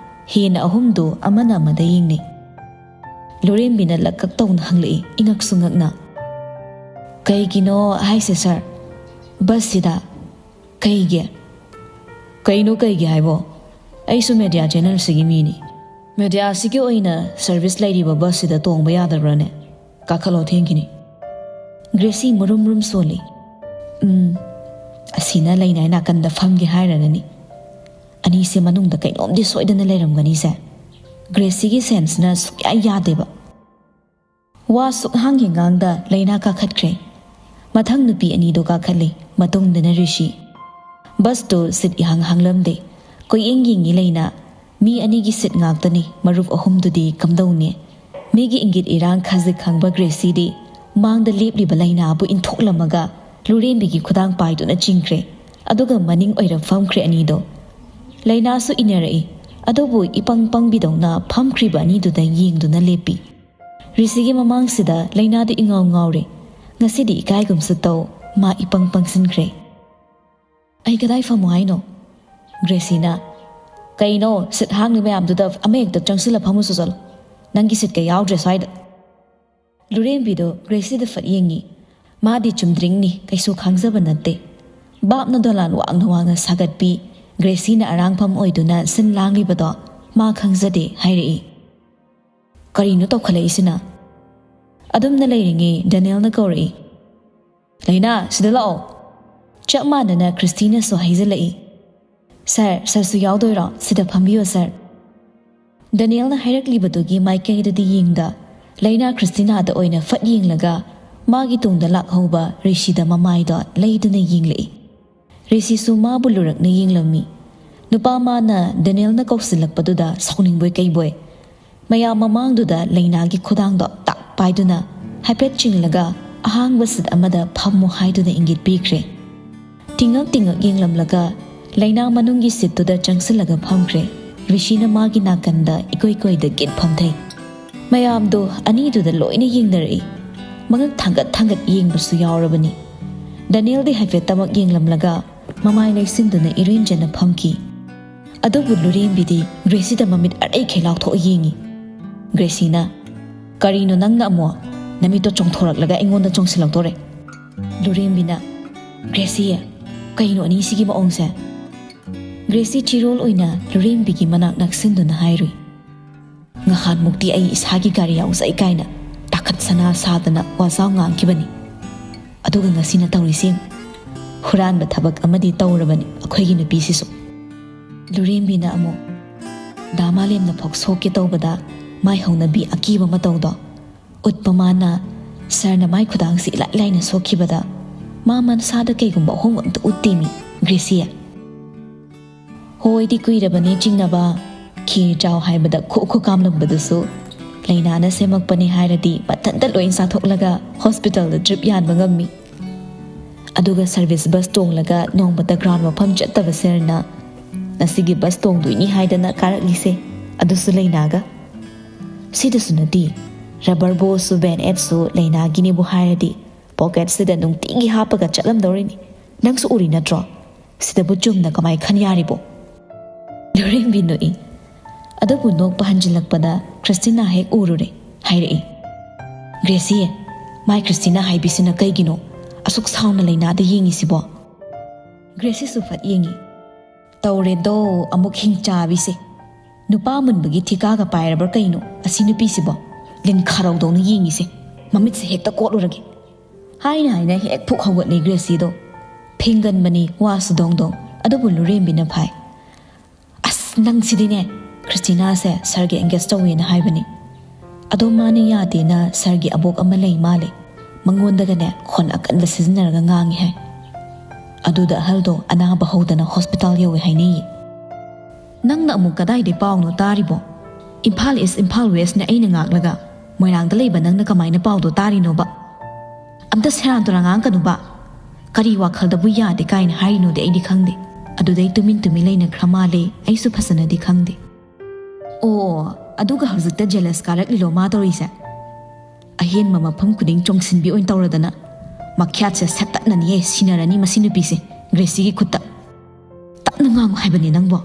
ꯍꯦꯟꯅ ꯑꯍꯨꯝꯗꯨ ꯑꯃꯅ ꯑꯃꯗ ꯌꯦꯡꯅꯩ꯫ ꯂꯨꯔꯦꯝꯕꯤꯅ ꯂꯛꯀꯛ ꯇꯧꯅ ꯍꯪꯂꯛꯏ, ꯏꯉꯛꯁꯨ ꯉꯛꯅ꯫ "ꯀꯩꯒꯤꯅꯣ ꯍꯥꯏꯁꯦ ꯁꯥꯔ? ꯕꯁꯁꯤꯗ ꯀꯩꯒꯤ?" "ꯀꯩꯅꯣ ꯀꯩꯒꯤ ꯍꯥꯏꯕꯣ? ꯑꯩꯁꯨ ꯃꯦꯗꯤꯌꯥ ꯆꯦꯅꯦꯜꯁꯤꯒꯤ ꯃꯤꯅꯤ꯫ ꯃꯦꯗꯤꯌꯥꯁꯤꯒꯤ ꯑꯣꯏꯅ ꯁꯔꯚꯤꯁ ꯂꯩꯔꯤꯕ ꯕꯁꯁꯤꯗ ꯇꯣꯡꯕ ꯌꯥꯗꯕ꯭ꯔꯥꯅꯦ? ꯀꯥꯈꯠꯂꯣ, ꯊꯦꯡꯈꯤꯅꯤ꯫" ꯒ꯭ꯔꯦꯁꯤ ꯃꯔꯨꯝ ꯃꯔꯨꯝ ꯁꯣꯜꯂꯤ꯫ "ꯎꯝ, ꯑꯁꯤꯅ ꯂꯩꯅꯥꯏ ꯅꯥꯀꯟꯗ ꯐꯝꯒꯦ ꯍꯥꯏꯔꯒꯅꯤ꯫ ꯑꯅꯤꯁꯦ ꯃꯅꯨꯡꯗ ꯀꯩꯅꯣꯝꯗꯤ ꯁꯣꯏꯗꯅ ꯂꯩꯔꯝꯒꯅꯤꯁꯦ꯫" ꯒ꯭ꯔꯦꯁꯤꯒꯤ ꯁꯦꯟꯁꯅ ꯁꯨꯛꯌꯥ ꯌꯥꯗꯦꯕ꯫ ꯋꯥ ꯁꯨꯛꯍꯥꯡ ꯍꯦꯛ ꯉꯥꯡꯗ ꯂꯩꯅꯥ ꯀꯥꯈꯠꯈ꯭ꯔꯦ꯫ ꯃꯊꯪ ꯅꯨꯄꯤ ꯑꯅꯤꯗꯣ ꯀꯥꯈꯠꯂꯤ, ꯃꯇꯨꯡꯗꯅ ꯔꯤꯁꯤ꯫ ꯕꯁꯇꯨ ꯁꯤꯠ ꯏꯍꯥꯡ ꯍꯥꯡꯂꯝꯗꯦ꯫ ꯀꯣꯏꯌꯦꯡ ꯌꯦꯡꯉꯤ ꯂꯩꯅꯥ꯫ ꯃꯤ ꯑꯅꯤꯒꯤ ꯁꯤꯠ ꯉꯥꯛꯇꯅꯤ, ꯃꯔꯨꯞ ꯑꯍꯨꯝꯗꯨꯗꯤ ꯀꯝꯗꯧꯅꯤ? ꯃꯤꯒꯤ ꯏꯪꯒꯤꯠ ꯏꯔꯥꯡ ꯈꯖꯤꯛ ꯈꯪꯕ ꯒ꯭ꯔꯦꯁꯤꯗꯤ ꯃꯥꯡꯗ ꯂꯦꯞꯂꯤꯕ ꯂꯩꯅꯥꯕꯨ ꯏꯟꯊꯣꯛꯂꯝꯃꯒ ꯂꯨꯔꯦꯝꯕꯤꯒꯤ ꯈꯨꯗꯥꯡ ꯄꯥꯏꯗꯨꯅ ꯆꯤꯡꯈ꯭ꯔꯦ꯫ ꯑꯗꯨꯒ ꯃꯅꯤꯡ ꯑꯣꯏꯔꯞ ꯐꯝꯈ꯭ꯔꯦ ꯑꯅꯤꯗꯣ꯫ ꯂꯩꯅꯥꯁꯨ ꯏꯟꯅꯔꯛꯏ, ꯑꯗꯨꯕꯨ ꯏꯄꯪ ꯄꯪꯕꯤꯗꯧꯅ ꯐꯝꯈ꯭ꯔꯤꯕ ꯑꯅꯤꯗꯨꯗ ꯌꯦꯡꯗꯨꯅ ꯂꯦꯞꯄꯤ꯫ ꯔꯤꯁꯤꯒꯤ ꯃꯃꯥꯡꯁꯤꯗ ꯂꯩꯅꯥꯗꯨ ꯏꯉꯥꯎ ꯉꯥꯎꯔꯦ꯫ ꯉꯁꯤꯗꯤ ꯏꯀꯥꯏꯒꯨꯝꯁꯨ ꯇꯧ, ꯃꯥ ꯏꯄꯪ ꯄꯪꯁꯤꯟꯈ꯭ꯔꯦ꯫ "ꯑꯩ ꯀꯗꯥꯏ ꯐꯝꯃꯣ ꯍꯥꯏꯅꯣ?" ꯒ꯭ꯔꯦꯁꯤꯅ꯫ "ꯀꯩꯅꯣ, ꯁꯤꯠ ꯍꯥꯡꯂꯤ ꯃꯌꯥꯝꯗꯨꯗ ꯑꯃꯍꯦꯛꯇ ꯆꯪꯁꯤꯜꯂ ꯐꯝꯃꯨꯁꯨ ꯆꯠꯂꯣ꯫ ꯅꯪꯒꯤ ꯁꯤꯠꯀ ꯌꯥꯎꯗ꯭ꯔꯦ ꯁ꯭ꯋꯥꯏꯗ꯫" ꯂꯨꯔꯦꯝꯕꯤꯗꯣ ꯒ꯭ꯔꯦꯁꯤꯗ ꯐꯠ ꯌꯦꯡꯉꯤ꯫ ꯃꯥꯗꯤ ꯆꯨꯝꯗ꯭ꯔꯤꯡꯅꯤ, ꯀꯩꯁꯨ ꯈꯪꯖꯕ ꯅꯠꯇꯦ꯫ ꯕꯥꯞꯅ ꯗꯣꯂꯥꯟ ꯋꯥꯡꯅ ꯋꯥꯡꯅ ꯁꯥꯒꯠꯄꯤ, ꯒ꯭ꯔꯦꯁꯤꯅ ꯑꯔꯥꯡꯐꯝ ꯑꯣꯏꯗꯨꯅ ꯁꯤꯟ ꯂꯥꯡꯂꯤꯕꯗꯣ ꯃꯥ ꯈꯪꯖꯗꯦ ꯍꯥꯏꯔꯛꯏ꯫ "ꯀꯔꯤꯅꯣ ꯇꯧꯈꯠꯂꯛꯏꯁꯤꯅ?" ꯑꯗꯨꯝꯅ ꯂꯩꯔꯤꯉꯩ ꯗꯦꯅꯤꯌꯦꯜꯅ ꯀꯧꯔꯛꯏ꯫ "ꯂꯩꯅꯥ, ꯁꯤꯗ ꯂꯥꯛꯑꯣ꯫" ꯆꯞ ꯃꯥꯟꯅꯅ ꯈ꯭ꯔꯤꯁꯇꯤꯅꯁꯨ ꯍꯥꯏꯖꯤꯜꯂꯛꯏ꯫ "ꯁꯥꯔ, ꯁꯥꯔꯁꯨ ꯌꯥꯎꯗꯣꯏꯔꯣ? ꯁꯤꯗ ꯐꯝꯕꯤꯌꯣ ꯁꯥꯔ꯫" ꯗꯦꯅꯤꯌꯦꯜꯅ ꯍꯥꯏꯔꯛꯂꯤꯕꯗꯨꯒꯤ ꯃꯥꯏꯀꯩꯗꯗꯤ ꯌꯦꯡꯗ ꯂꯩꯅꯥ ꯈ꯭ꯔꯤꯁꯇꯤꯅꯥꯗ ꯑꯣꯏꯅ ꯐꯠ ꯌꯦꯡꯂꯒ ꯃꯥꯒꯤ ꯇꯨꯡꯗ ꯂꯥꯛꯍꯧꯕ ꯔꯤꯁꯤꯗ ꯃꯃꯥꯏꯗꯣ ꯂꯩꯗꯨꯅ ꯌꯦꯡꯂꯛꯏ꯫ ꯔꯤꯁꯤꯁꯨ ꯃꯥꯕꯨ ꯂꯨꯔꯛꯅ ꯌꯦꯡꯂꯝꯃꯤ꯫ ꯅꯨꯄꯥ ꯃꯥꯅ ꯗꯦꯅꯤꯌꯦꯜꯅ ꯀꯧꯁꯤꯜꯂꯛꯄꯗꯨꯗ ꯁꯥꯎꯅꯤꯡꯕꯣꯏ ꯀꯩꯕꯣꯏ ꯃꯌꯥꯝ ꯃꯃꯥꯡꯗꯨꯗ ꯂꯩꯅꯥꯒꯤ ꯈꯨꯗꯥꯡꯗꯣ ꯇꯥꯛ ꯄꯥꯏꯗꯨꯅ ꯍꯥꯏꯐꯦꯠ ꯆꯤꯡꯂꯒ ꯑꯍꯥꯡꯕ ꯁꯤꯠ ꯑꯃꯗ ꯐꯝꯃꯨ ꯍꯥꯏꯗꯨꯅ ꯏꯪꯒꯤꯠ ꯄꯤꯈ꯭ꯔꯦ꯫ ꯇꯤꯡꯉꯛ ꯇꯤꯡꯉꯛ ꯌꯦꯡꯂꯝꯂꯒ ꯂꯩꯅꯥ ꯃꯅꯨꯡꯒꯤ ꯁꯤꯠꯇꯨꯗ ꯆꯪꯁꯤꯜꯂꯒ ꯐꯝꯈ꯭ꯔꯦ꯫ ꯔꯤꯁꯤꯅ ꯃꯥꯒꯤ ꯅꯥꯀꯟꯗ ꯏꯀꯣꯏ ꯀꯣꯏꯗ ꯒꯤꯠ ꯐꯝꯊꯩ꯫ ꯃꯌꯥꯝꯗꯣ ꯑꯅꯤꯗꯨꯗ ꯂꯣꯏꯅ ꯌꯦꯡꯅꯔꯛꯏ꯫ ꯃꯉꯛ ꯊꯥꯡꯒꯠ ꯊꯥꯡꯒꯠ ꯌꯦꯡꯕꯁꯨ ꯌꯥꯎꯔꯕꯅꯤ꯫ ꯗꯦꯅꯤꯌꯦꯜꯗꯤ ꯍꯥꯏꯐꯦꯠꯇꯃꯛ ꯌꯦꯡꯂꯝꯂꯒ ꯃꯃꯥꯏ ꯂꯩꯁꯤꯟꯗꯨꯅ ꯏꯔꯦꯟꯖꯅ ꯐꯝꯈꯤ꯫ ꯑꯗꯨꯕꯨ ꯂꯨꯔꯦꯝꯕꯤꯗꯤ ꯒ꯭ꯔꯦꯁꯤꯗ ꯃꯃꯤꯠ ꯑꯔꯩꯈꯩ ꯂꯥꯎꯊꯣꯛꯑ ꯌꯦꯡꯉꯤ꯫ ꯒ꯭ꯔꯦꯁꯤꯅ, "ꯀꯔꯤꯅꯣ ꯅꯪꯅ ꯑꯃꯨꯛ? ꯅꯃꯤꯠꯇꯣ ꯆꯣꯡꯊꯣꯔꯛꯂꯒ ꯑꯩꯉꯣꯟꯗ ꯆꯣꯡꯁꯤꯜꯂꯛꯇꯣꯔꯦ꯫" ꯂꯨꯔꯦꯝꯕꯤꯅ, "ꯒ꯭ꯔꯦꯁꯤ, ꯀꯩꯅꯣ ꯑꯅꯤꯁꯤꯒꯤ ꯃꯑꯣꯡꯁꯦ?" ꯒ꯭ꯔꯦꯁꯤ ꯆꯤꯔꯣꯜ ꯑꯣꯏꯅ ꯂꯨꯔꯦꯝꯕꯤꯒꯤ ꯃꯅꯥꯛ ꯅꯛꯁꯤꯟꯗꯨꯅ ꯍꯥꯏꯔꯨꯏ꯫ "ꯉꯍꯥꯟꯃꯨꯛꯇꯤ ꯑꯩ ꯏꯁꯥꯒꯤ ꯒꯥꯔꯤ ꯌꯥꯎꯖꯩ ꯀꯥꯏꯅ ꯇꯥꯈꯠ ꯁꯅꯥ ꯁꯥꯗꯅ ꯋꯥꯖꯥꯎ ꯉꯥꯡꯈꯤꯕꯅꯤ꯫ ꯑꯗꯨꯒ ꯉꯁꯤꯅ ꯇꯧꯔꯤꯁꯤ ꯌꯦꯡꯉꯨ꯫ ꯍꯨꯔꯥꯟꯕ ꯊꯕꯛ ꯑꯃꯗꯤ ꯇꯧꯔꯕꯅꯤ ꯑꯩꯈꯣꯏꯒꯤ ꯅꯨꯄꯤꯁꯤꯁꯨ꯫" ꯂꯨꯔꯦꯝꯕꯤꯅ ꯑꯃꯨꯛ, "ꯗꯥ ꯃꯥꯂꯦꯝꯅ ꯐꯥꯎ ꯁꯣꯛꯀꯦ ꯇꯧꯕꯗ ꯃꯥꯏ ꯍꯧꯅꯕꯤ ꯑꯀꯤꯕ ꯃꯇꯧꯗꯣ ꯎꯠꯄ ꯃꯥꯅ ꯁꯥꯔꯅ ꯃꯥꯏ ꯈꯨꯗꯥꯡꯁꯤ ꯏꯂꯥꯏ ꯂꯥꯏꯅ ꯁꯣꯛꯈꯤꯕꯗ ꯃꯥ ꯃꯁꯥꯗ ꯀꯩꯒꯨꯝꯕ ꯑꯍꯣꯡꯕ ꯑꯝꯇ ꯎꯠꯇꯦꯃꯤ, ꯒ꯭ꯔꯦꯁꯤ꯫ ꯍꯣꯏꯗꯤ ꯀꯨꯏꯔꯕꯅꯤ ꯆꯤꯡꯅꯕ, ꯈꯤꯔ ꯆꯥꯎ ꯍꯥꯏꯕꯗ ꯈꯨ ꯈꯨ ꯀꯥꯝꯂꯝꯕꯗꯨꯁꯨ ꯂꯩꯅꯥꯅ ꯁꯦꯝꯃꯛꯄꯅꯤ ꯍꯥꯏꯔꯗꯤ ꯃꯊꯟꯇ ꯂꯣꯏ ꯆꯥꯊꯣꯛꯂꯒ ꯍꯣꯁꯄꯤꯇꯥꯜꯗ ꯗ꯭ꯔꯤꯞ ꯌꯥꯟꯕ ꯉꯝꯃꯤ꯫ ꯑꯗꯨꯒ ꯁꯔꯚꯤꯁ ꯕꯁ ꯇꯣꯡꯂꯒ ꯅꯣꯡꯃꯇ ꯒ꯭ꯔꯥꯎꯟ ꯃꯐꯝ ꯆꯠꯇꯕ ꯁꯥꯔꯅ ꯉꯁꯤꯒꯤ ꯕꯁ ꯇꯣꯡꯗꯣꯏꯅꯤ ꯍꯥꯏꯗꯅ ꯀꯥꯔꯛꯂꯤꯁꯦ, ꯑꯗꯨꯁꯨ ꯂꯩꯅꯥꯒ꯫ ꯁꯤꯗꯁꯨ ꯅꯠꯇꯦ, ꯔꯕꯔ ꯕꯣꯜꯁꯨ ꯕꯦꯟ ꯑꯦꯗꯁꯨ ꯂꯩꯅꯥꯒꯤꯅꯤꯕꯨ ꯍꯥꯏꯔꯗꯤ ꯄꯣꯀꯦꯠꯁꯤꯗ ꯅꯨꯡꯇꯤꯒꯤ ꯍꯥꯞꯄꯒ ꯆꯠꯂꯝꯗꯧꯔꯤꯅꯤ꯫ ꯅꯪꯁꯨ ꯎꯔꯤ ꯅꯠꯇ꯭ꯔꯣ? ꯁꯤꯗꯕꯨ ꯆꯨꯝꯅ ꯀꯃꯥꯏ ꯈꯟ ꯌꯥꯔꯤꯕꯣ?" ꯂꯨꯔꯦꯝꯕꯤ ꯅꯣꯛꯏ꯫ ꯑꯗꯨꯕꯨ ꯅꯣꯛꯄ ꯍꯟꯖꯤꯜꯂꯛꯄꯗ ꯈ꯭ꯔꯤꯁꯇꯤꯅꯥ ꯍꯦꯛ ꯎꯔꯨꯔꯦ, ꯍꯥꯏꯔꯛꯏ, "ꯒ꯭ꯔꯦꯁꯤ, ꯃꯥꯏ ꯈ꯭ꯔꯤꯁꯇꯤꯅꯥ ꯍꯥꯏꯕꯤꯁꯤꯅ ꯀꯩꯒꯤꯅꯣ ꯑꯁꯨꯛ ꯁꯥꯎꯅ ꯂꯩꯅꯥꯗ ꯌꯦꯡꯉꯤꯁꯤꯕꯣ?" ꯒ꯭ꯔꯦꯁꯤꯁꯨ ꯐꯠ ꯌꯦꯡꯉꯤ꯫ "ꯇꯧꯔꯦꯗꯣ, ꯑꯃꯨꯛ ꯍꯤꯡꯆꯥꯕꯤꯁꯦ꯫ ꯅꯨꯄꯥ ꯃꯨꯟꯕꯒꯤ ꯊꯤꯀꯥꯒ ꯄꯥꯏꯔꯕ꯭ꯔꯥ ꯀꯩꯅꯣ ꯑꯁꯤ ꯅꯨꯄꯤꯁꯤꯕꯣ? ꯂꯤꯟ ꯈꯥꯔꯧꯗꯧꯅ ꯌꯦꯡꯉꯤꯁꯦ꯫ ꯃꯃꯤꯠꯁꯦ ꯍꯦꯛꯇ ꯀꯣꯠꯂꯨꯔꯒꯦ꯫" ꯍꯥꯏꯅ ꯍꯥꯏꯅ ꯍꯦꯛ ꯐꯨꯛ ꯍꯧꯒꯠꯂꯦ ꯒ꯭ꯔꯦꯁꯤꯗꯣ꯫ ꯐꯤꯡꯒꯟꯕꯅꯤ ꯋꯥꯁꯨ ꯗꯣꯡ ꯗꯣꯡ, ꯑꯗꯨꯕꯨ ꯂꯨꯔꯦꯝꯕꯤꯅ ꯐꯥꯏ꯫ "ꯑꯁ, ꯅꯪꯁꯤꯗꯤꯅꯦ, ꯈ꯭ꯔꯤꯁꯇꯤꯅꯥꯁꯦ ꯁꯥꯔꯒꯤ ꯑꯦꯡꯒꯦꯖ ꯇꯧꯋꯦꯅ ꯍꯥꯏꯕꯅꯤ꯫ ꯑꯗꯣ ꯃꯥꯅ ꯌꯥꯗꯦꯅ ꯁꯥꯔꯒꯤ ꯑꯕꯣꯛ ꯑꯃ ꯂꯩ ꯃꯥꯜꯂꯦ꯫ ꯃꯉꯣꯟꯗꯒꯅꯦ ꯈꯣꯟ ꯑꯀꯟꯕ ꯁꯤꯖꯤꯟꯅꯔꯒ ꯉꯥꯡꯉꯤ ꯍꯥꯏ꯫ ꯑꯗꯨꯗ ꯑꯍꯜꯗꯣ ꯑꯅꯥꯕ ꯍꯧꯗꯅ ꯍꯣꯁꯄꯤꯇꯥꯜ ꯌꯧꯋꯦ ꯍꯥꯏꯅꯩꯌꯦ꯫" "ꯅꯪꯅ ꯑꯃꯨꯛ ꯀꯗꯥꯏꯗꯩ ꯄꯥꯎꯅꯣ ꯇꯥꯔꯤꯕꯣ? ꯏꯝꯐꯥꯜ ꯏꯁ, ꯏꯝꯐꯥꯜ ꯋꯦꯁꯅ ꯑꯩꯅ ꯉꯥꯛꯂꯒ ꯃꯣꯏꯔꯥꯡꯗ ꯂꯩꯕ ꯅꯪꯅ ꯀꯃꯥꯏꯅ ꯄꯥꯎꯗꯣ ꯇꯥꯔꯤꯅꯣꯕ? ꯑꯝꯇ ꯁꯦꯔꯥꯟ ꯇꯨꯔꯥꯟ ꯉꯥꯡꯒꯅꯨꯕ꯫ ꯀꯔꯤ ꯋꯥꯈꯜꯗꯕꯨ ꯌꯥꯗꯦ ꯀꯥꯏꯅ ꯍꯥꯏꯔꯤꯅꯣꯗꯤ ꯑꯩꯗꯤ ꯈꯪꯗꯦ꯫ ꯑꯗꯨꯗꯩ ꯇꯨꯃꯤꯟ ꯇꯨꯃꯤꯟ ꯂꯩꯅꯈ꯭ꯔ ꯃꯥꯜꯂꯦ, ꯑꯩꯁꯨ ꯐꯖꯅꯗꯤ ꯈꯪꯗꯦ꯫" "ꯑꯣ, ꯑꯗꯨꯒ ꯍꯧꯖꯤꯛꯇ ꯖꯦꯂꯁ ꯀꯥꯔꯛꯂꯤꯂꯣ ꯃꯥ ꯇꯧꯔꯤꯁꯦ? ꯑꯍꯦꯟꯕ ꯃꯐꯝ ꯈꯨꯗꯤꯡ ꯆꯣꯡꯁꯤꯟꯕꯤ ꯑꯣꯏꯅ ꯇꯧꯔꯗꯅ꯫ ꯃꯈ꯭ꯌꯥꯠꯁꯦ ꯁꯦꯠꯇꯠꯅꯅꯤꯌꯦ, ꯁꯤꯟꯅꯔꯅꯤ ꯃꯁꯤ ꯅꯨꯄꯤꯁꯦ ꯒ꯭ꯔꯦꯁꯤꯒꯤ ꯈꯨꯠꯇ꯫" "ꯇꯞꯅ ꯉꯥꯡꯉꯨ ꯍꯥꯏꯕꯅꯤ ꯅꯪꯕꯣ꯫"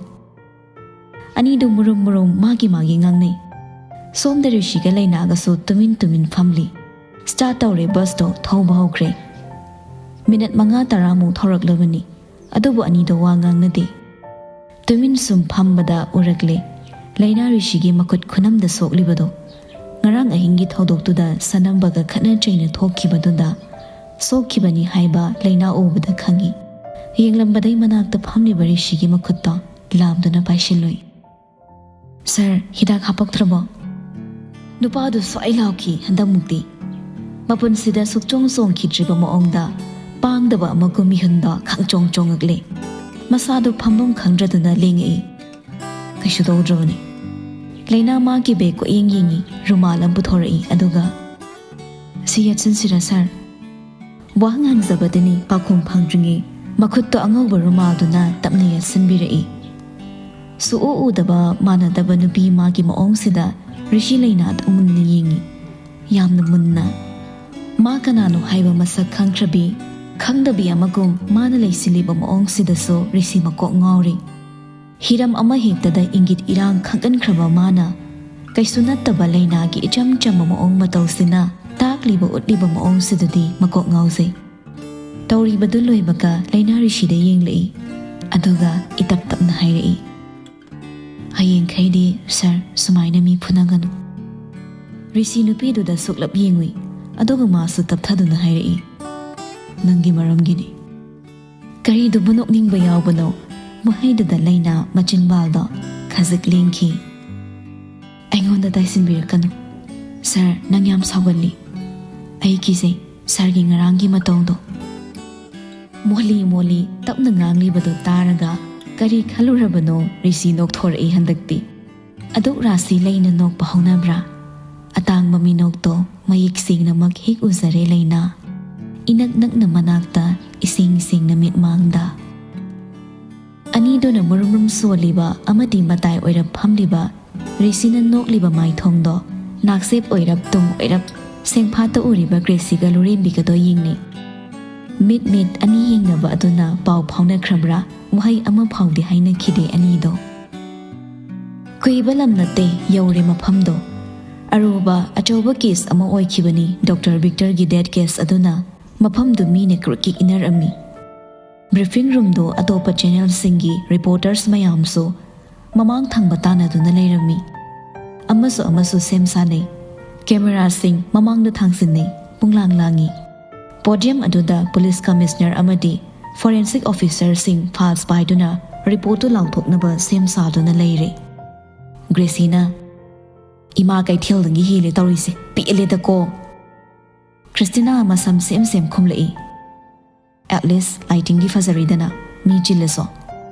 ꯑꯅꯤꯗꯨ ꯃꯨꯔꯨꯝ ꯃꯨꯔꯨꯝ ꯃꯥꯒꯤ ꯃꯥꯒꯤ ꯉꯥꯡꯅꯩ꯫ ꯁꯣꯝꯗ ꯔꯤꯁꯤꯒ ꯂꯩꯅꯥꯒꯁꯨ ꯇꯨꯃꯤꯟ ꯇꯨꯃꯤꯟ ꯐꯝꯂꯤ꯫ ꯁ꯭ꯇꯥꯔꯠ ꯇꯧꯔꯦ, ꯕꯁꯇꯣ ꯊꯧꯕ ꯍꯧꯈ꯭ꯔꯦ꯫ ꯃꯤꯅꯠ ꯃꯉꯥ ꯇꯔꯥꯃꯨꯛ ꯊꯧꯔꯛꯂꯕꯅꯤ, ꯑꯗꯨꯕꯨ ꯑꯅꯤꯗꯣ ꯋꯥ ꯉꯥꯡꯅꯗꯦ꯫ ꯇꯨꯃꯤꯟ ꯁꯨꯝ ꯐꯝꯕꯗ ꯎꯔꯛꯂꯦ ꯂꯩꯅꯥ ꯔꯤꯁꯤꯒꯤ ꯃꯈꯨꯠ ꯈꯨꯅꯝꯗ ꯁꯣꯛꯂꯤꯕꯗꯣ꯫ ꯉꯔꯥꯡ ꯑꯍꯤꯡꯒꯤ ꯊꯧꯗꯣꯛꯇꯨꯗ ꯁꯅꯝꯕꯒ ꯈꯠꯅ ꯆꯩꯅ ꯊꯣꯛꯈꯤꯕꯗꯨꯗ ꯁꯣꯛꯈꯤꯕꯅꯤ ꯍꯥꯏꯕ ꯂꯩꯅꯥ ꯎꯕꯗ ꯈꯪꯉꯤ꯫ ꯌꯦꯡꯂꯝꯕꯗꯩ ꯃꯅꯥꯛꯇ ꯐꯝꯂꯤꯕ ꯔꯤꯁꯤꯒꯤ ꯃꯈꯨꯠꯇꯣ ꯂꯥꯝꯗꯨꯅ ꯄꯥꯏꯁꯤꯜꯂꯨꯏ꯫ "ꯁꯥꯔ, ꯍꯤꯗꯥꯛ ꯍꯥꯄꯛꯇ꯭ꯔꯕꯣ?" ꯅꯨꯄꯥꯗꯨ ꯁ꯭ꯋꯥꯏ ꯂꯥꯎꯈꯤ ꯍꯟꯗꯛꯃꯨꯛꯇꯤ꯫ ꯃꯄꯨꯟꯁꯤꯗ ꯁꯨꯛꯆꯣꯡ ꯆꯣꯡꯈꯤꯗ꯭ꯔꯤꯕ ꯃꯑꯣꯡꯗ ꯄꯥꯡꯗꯕ ꯑꯃꯒꯨꯝ ꯃꯤꯍꯨꯟꯗꯣ ꯈꯪꯆꯣꯡ ꯆꯣꯡꯉꯛꯂꯦ꯫ ꯃꯁꯥꯗꯨ ꯐꯝꯐꯝ ꯈꯪꯗ꯭ꯔꯗꯨꯅ ꯂꯦꯡꯉꯛꯏ꯫ "ꯀꯩꯁꯨ ꯇꯧꯗ꯭ꯔꯕꯅꯤ꯫" ꯂꯩꯅꯥ ꯃꯥꯒꯤ ꯕꯦꯒ ꯀꯣꯏꯌꯦꯡ ꯌꯦꯡꯉꯤ, ꯔꯨꯃꯥꯜ ꯑꯃ ꯄꯨꯊꯣꯔꯛꯏ, ꯑꯗꯨꯒ, "ꯁꯤ ꯌꯦꯠꯁꯤꯟꯁꯤꯔꯥ, ꯁꯥꯔ?" ꯋꯥꯍꯪ ꯍꯪꯖꯕꯗꯅꯤ ꯄꯥꯎꯈꯨꯝ ꯐꯪꯗ꯭ꯔꯤꯉꯩ ꯃꯈꯨꯠꯇꯣ ꯑꯉꯧꯕ ꯔꯨꯃꯥꯜꯗꯨꯅ ꯇꯞꯅ ꯌꯦꯠꯁꯤꯟꯕꯤꯔꯛꯏ꯫ ꯁꯨꯛꯎ ꯎꯗꯕ ꯃꯥꯟꯅꯗꯕ ꯅꯨꯄꯤ ꯃꯥꯒꯤ ꯃꯑꯣꯡꯁꯤꯗ ꯔꯤꯁꯤ ꯂꯩꯅꯥꯗ ꯃꯨꯟꯅ ꯌꯦꯡꯉꯤ, ꯌꯥꯝꯅ ꯃꯨꯟꯅ꯫ ꯃꯥ ꯀꯅꯥꯅꯣ ꯍꯥꯏꯕ ꯃꯁꯛ ꯈꯪꯗ꯭ꯔꯕꯤ, ꯈꯪꯗꯕꯤ ꯑꯃꯒꯨꯝ ꯃꯥꯅ ꯂꯩꯁꯤꯜꯂꯤꯕ ꯃꯑꯣꯡꯁꯤꯗꯁꯨ ꯔꯤꯁꯤ ꯃꯀꯣꯛ ꯉꯥꯎꯔꯤ꯫ ꯍꯤꯔꯝ ꯑꯃꯍꯦꯛꯇꯗ ꯏꯪꯒꯤꯠ ꯏꯔꯥꯡ ꯈꯪꯒꯟꯈ꯭ꯔꯕ ꯃꯥꯅ ꯀꯩꯁꯨ ꯅꯠꯇꯕ ꯂꯩꯅꯥꯒꯤ ꯏꯆꯝ ꯆꯝꯕ ꯃꯑꯣꯡ ꯃꯇꯧꯁꯤꯅ ꯇꯥꯛꯂꯤꯕ ꯎꯠꯂꯤꯕ ꯃꯑꯣꯡꯁꯤꯗꯗꯤ ꯃꯀꯣꯛ ꯉꯥꯎꯖꯩ꯫ ꯇꯧꯔꯤꯕꯗꯨ ꯂꯣꯏꯕꯒ ꯂꯩꯅꯥ ꯔꯤꯁꯤꯗ ꯌꯦꯡꯂꯛꯏ, ꯑꯗꯨꯒ ꯏꯇꯞ ꯇꯞꯅ ꯍꯥꯏꯔꯛꯏ, "ꯍꯌꯦꯡꯈꯩꯗꯤ ꯁꯥꯔ, ꯁꯨꯃꯥꯏꯅ ꯃꯤ ꯐꯨꯅꯒꯅꯨ꯫" ꯔꯤꯁꯤ ꯅꯨꯄꯤꯗꯨꯗ ꯁꯨꯛꯂꯞ ꯌꯦꯡꯉꯨꯏ, ꯑꯗꯨꯒ ꯃꯥꯁꯨ ꯇꯞꯊꯗꯨꯅ ꯍꯥꯏꯔꯛꯏ, "ꯅꯪꯒꯤ ꯃꯔꯝꯒꯤꯅꯤ꯫" ꯀꯔꯤꯗꯨꯕꯨ ꯅꯣꯛꯅꯤꯡꯕ ꯌꯥꯎꯕꯅꯣ? ꯋꯥꯍꯩꯗꯨꯗ ꯂꯩꯅꯥ ꯃꯆꯤꯟꯕꯥꯜꯗꯣ ꯈꯖꯤꯛ ꯂꯦꯡꯈꯤ꯫ "ꯑꯩꯉꯣꯟꯗ ꯇꯥꯏꯁꯤꯟꯕꯤꯔꯛꯀꯅꯨ꯫ ꯁꯥꯔ, ꯅꯪ ꯌꯥꯝ ꯁꯥꯎꯒꯜꯂꯤ꯫ ꯑꯩ ꯀꯤꯖꯩ, ꯁꯥꯔꯒꯤ ꯉꯔꯥꯡꯒꯤ ꯃꯇꯧꯗꯣ꯫" ꯃꯣꯂꯤ ꯃꯣꯂꯤ ꯇꯞꯅ ꯉꯥꯡꯂꯤꯕꯗꯨ ꯇꯥꯔꯒ ꯀꯔꯤ ꯈꯜꯂꯨꯔꯕꯅꯣ, ꯔꯤꯁꯤ ꯅꯣꯛꯊꯣꯔꯛꯏ ꯍꯟꯗꯛꯇꯤ꯫ ꯑꯗꯨꯛ ꯔꯥꯁꯤ ꯂꯩꯅ ꯅꯣꯛꯄ ꯍꯧꯅꯕ꯭ꯔꯥ? ꯑꯇꯥꯡꯕ ꯃꯤꯅꯣꯛꯇꯣ ꯃꯌꯦꯛ ꯁꯦꯡꯅꯃꯛ ꯍꯦꯛ ꯎꯖꯔꯦ ꯂꯩꯅꯥ꯫ ꯏꯅꯛ ꯅꯛꯅ ꯃꯅꯥꯛꯇ ꯏꯁꯦꯡ ꯁꯦꯡꯅ ꯃꯤꯠꯃꯥꯡꯗ꯫ ꯑꯅꯤꯗꯨꯅ ꯃꯨꯔꯨꯝ ꯃꯨꯔꯨꯝ ꯁꯣꯜꯂꯤꯕ ꯑꯃꯗꯤ ꯃꯇꯥꯏ ꯑꯣꯏꯔꯞ ꯐꯝꯂꯤꯕ ꯔꯤꯁꯤꯅ ꯅꯣꯛꯂꯤꯕ ꯃꯥꯏꯊꯣꯡꯗꯣ ꯅꯥꯛꯁꯦꯞ ꯑꯣꯏꯔꯞ ꯇꯨꯡ ꯑꯣꯏꯔꯞ ꯁꯦꯡꯐꯥꯠꯇ ꯎꯔꯤꯕ ꯒ꯭ꯔꯦꯁꯤꯒ ꯂꯨꯔꯦꯝꯕꯤꯒꯗꯣ ꯌꯦꯡꯅꯩ꯫ ꯃꯤꯠ ꯃꯤꯠ ꯑꯅꯤ ꯌꯦꯡꯅꯕ ꯑꯗꯨꯅ ꯄꯥꯎ ꯐꯥꯎꯅꯈ꯭ꯔꯕ꯭ꯔꯥ? ꯋꯥꯍꯩ ꯑꯃ ꯐꯥꯎꯗꯤ ꯍꯥꯏꯅꯈꯤꯗꯦ ꯑꯅꯤꯗꯣ꯫ ꯀꯨꯏꯕ ꯂꯝ ꯅꯠꯇꯦ ꯌꯧꯔꯦ ꯃꯐꯝꯗꯣ꯫ ꯑꯔꯨꯕ ꯑꯆꯧꯕ ꯀꯦꯁ ꯑꯃ ꯑꯣꯏꯈꯤꯕꯅꯤ ꯗꯣꯛꯇꯔ ꯕꯤꯛꯇꯔꯒꯤ ꯗꯦꯠ ꯀꯦꯁ ꯑꯗꯨꯅ꯫ ꯃꯐꯝꯗꯨ ꯃꯤꯅ ꯀ꯭ꯔꯨꯛ ꯀ꯭ꯔꯤꯛ ꯏꯟꯅꯔꯝꯃꯤ꯫ ꯕ꯭ꯔꯤꯐꯤꯡ ꯔꯨꯝꯗꯨ ꯑꯇꯣꯞꯄ ꯆꯦꯅꯦꯜꯁꯤꯡꯒꯤ ꯔꯤꯄꯣꯔꯇꯔꯁ ꯃꯌꯥꯝꯁꯨ ꯃꯃꯥꯡ ꯊꯪꯕ ꯇꯥꯟꯅꯗꯨꯅ ꯂꯩꯔꯝꯃꯤ꯫ ꯑꯃꯁꯨ ꯑꯃꯁꯨ ꯁꯦꯝ ꯁꯥꯅꯩ꯫ ꯀꯦꯃꯦꯔꯥꯁꯤꯡ ꯃꯃꯥꯡꯗ ꯊꯥꯡꯖꯤꯟꯅꯩ꯫ ꯄꯨꯡꯂꯥꯡ ꯂꯥꯡꯏ꯫ ꯄꯣꯗꯤꯌꯝ ꯑꯗꯨꯗ ꯄꯨꯂꯤꯁ ꯀꯃꯤꯁꯅꯔ ꯑꯃꯗꯤ ꯐꯣꯔꯦꯟꯁꯤꯛ ꯑꯣꯐꯤꯁꯔꯁꯤꯡ ꯐꯥꯏꯜꯁ ꯄꯥꯏꯗꯨꯅ ꯔꯤꯄꯣꯔꯠꯇꯨ ꯂꯥꯎꯊꯣꯛꯅꯕ ꯁꯦꯝ ꯁꯥꯗꯨꯅ ꯂꯩꯔꯦ꯫ ꯒ꯭ꯔꯦꯁꯤꯅ, "ꯏꯃꯥ ꯀꯩꯊꯦꯜꯗꯒꯤ ꯍꯦꯜꯂꯦ ꯇꯧꯔꯤꯁꯦ, ꯄꯦꯜꯂꯦꯗꯀꯣ!" ꯈ꯭ꯔꯤꯁꯇꯤꯅꯥ ꯃꯁꯝ ꯁꯦꯝ ꯁꯦꯝ ꯈꯨꯝꯂꯛꯏ꯫ "ꯑꯦꯠꯂꯤꯁ ꯂꯥꯏꯇꯤꯡꯗꯤ ꯐꯖꯔꯤꯗꯅ, ꯃꯤ ꯆꯤꯜꯂꯁꯨ"꯫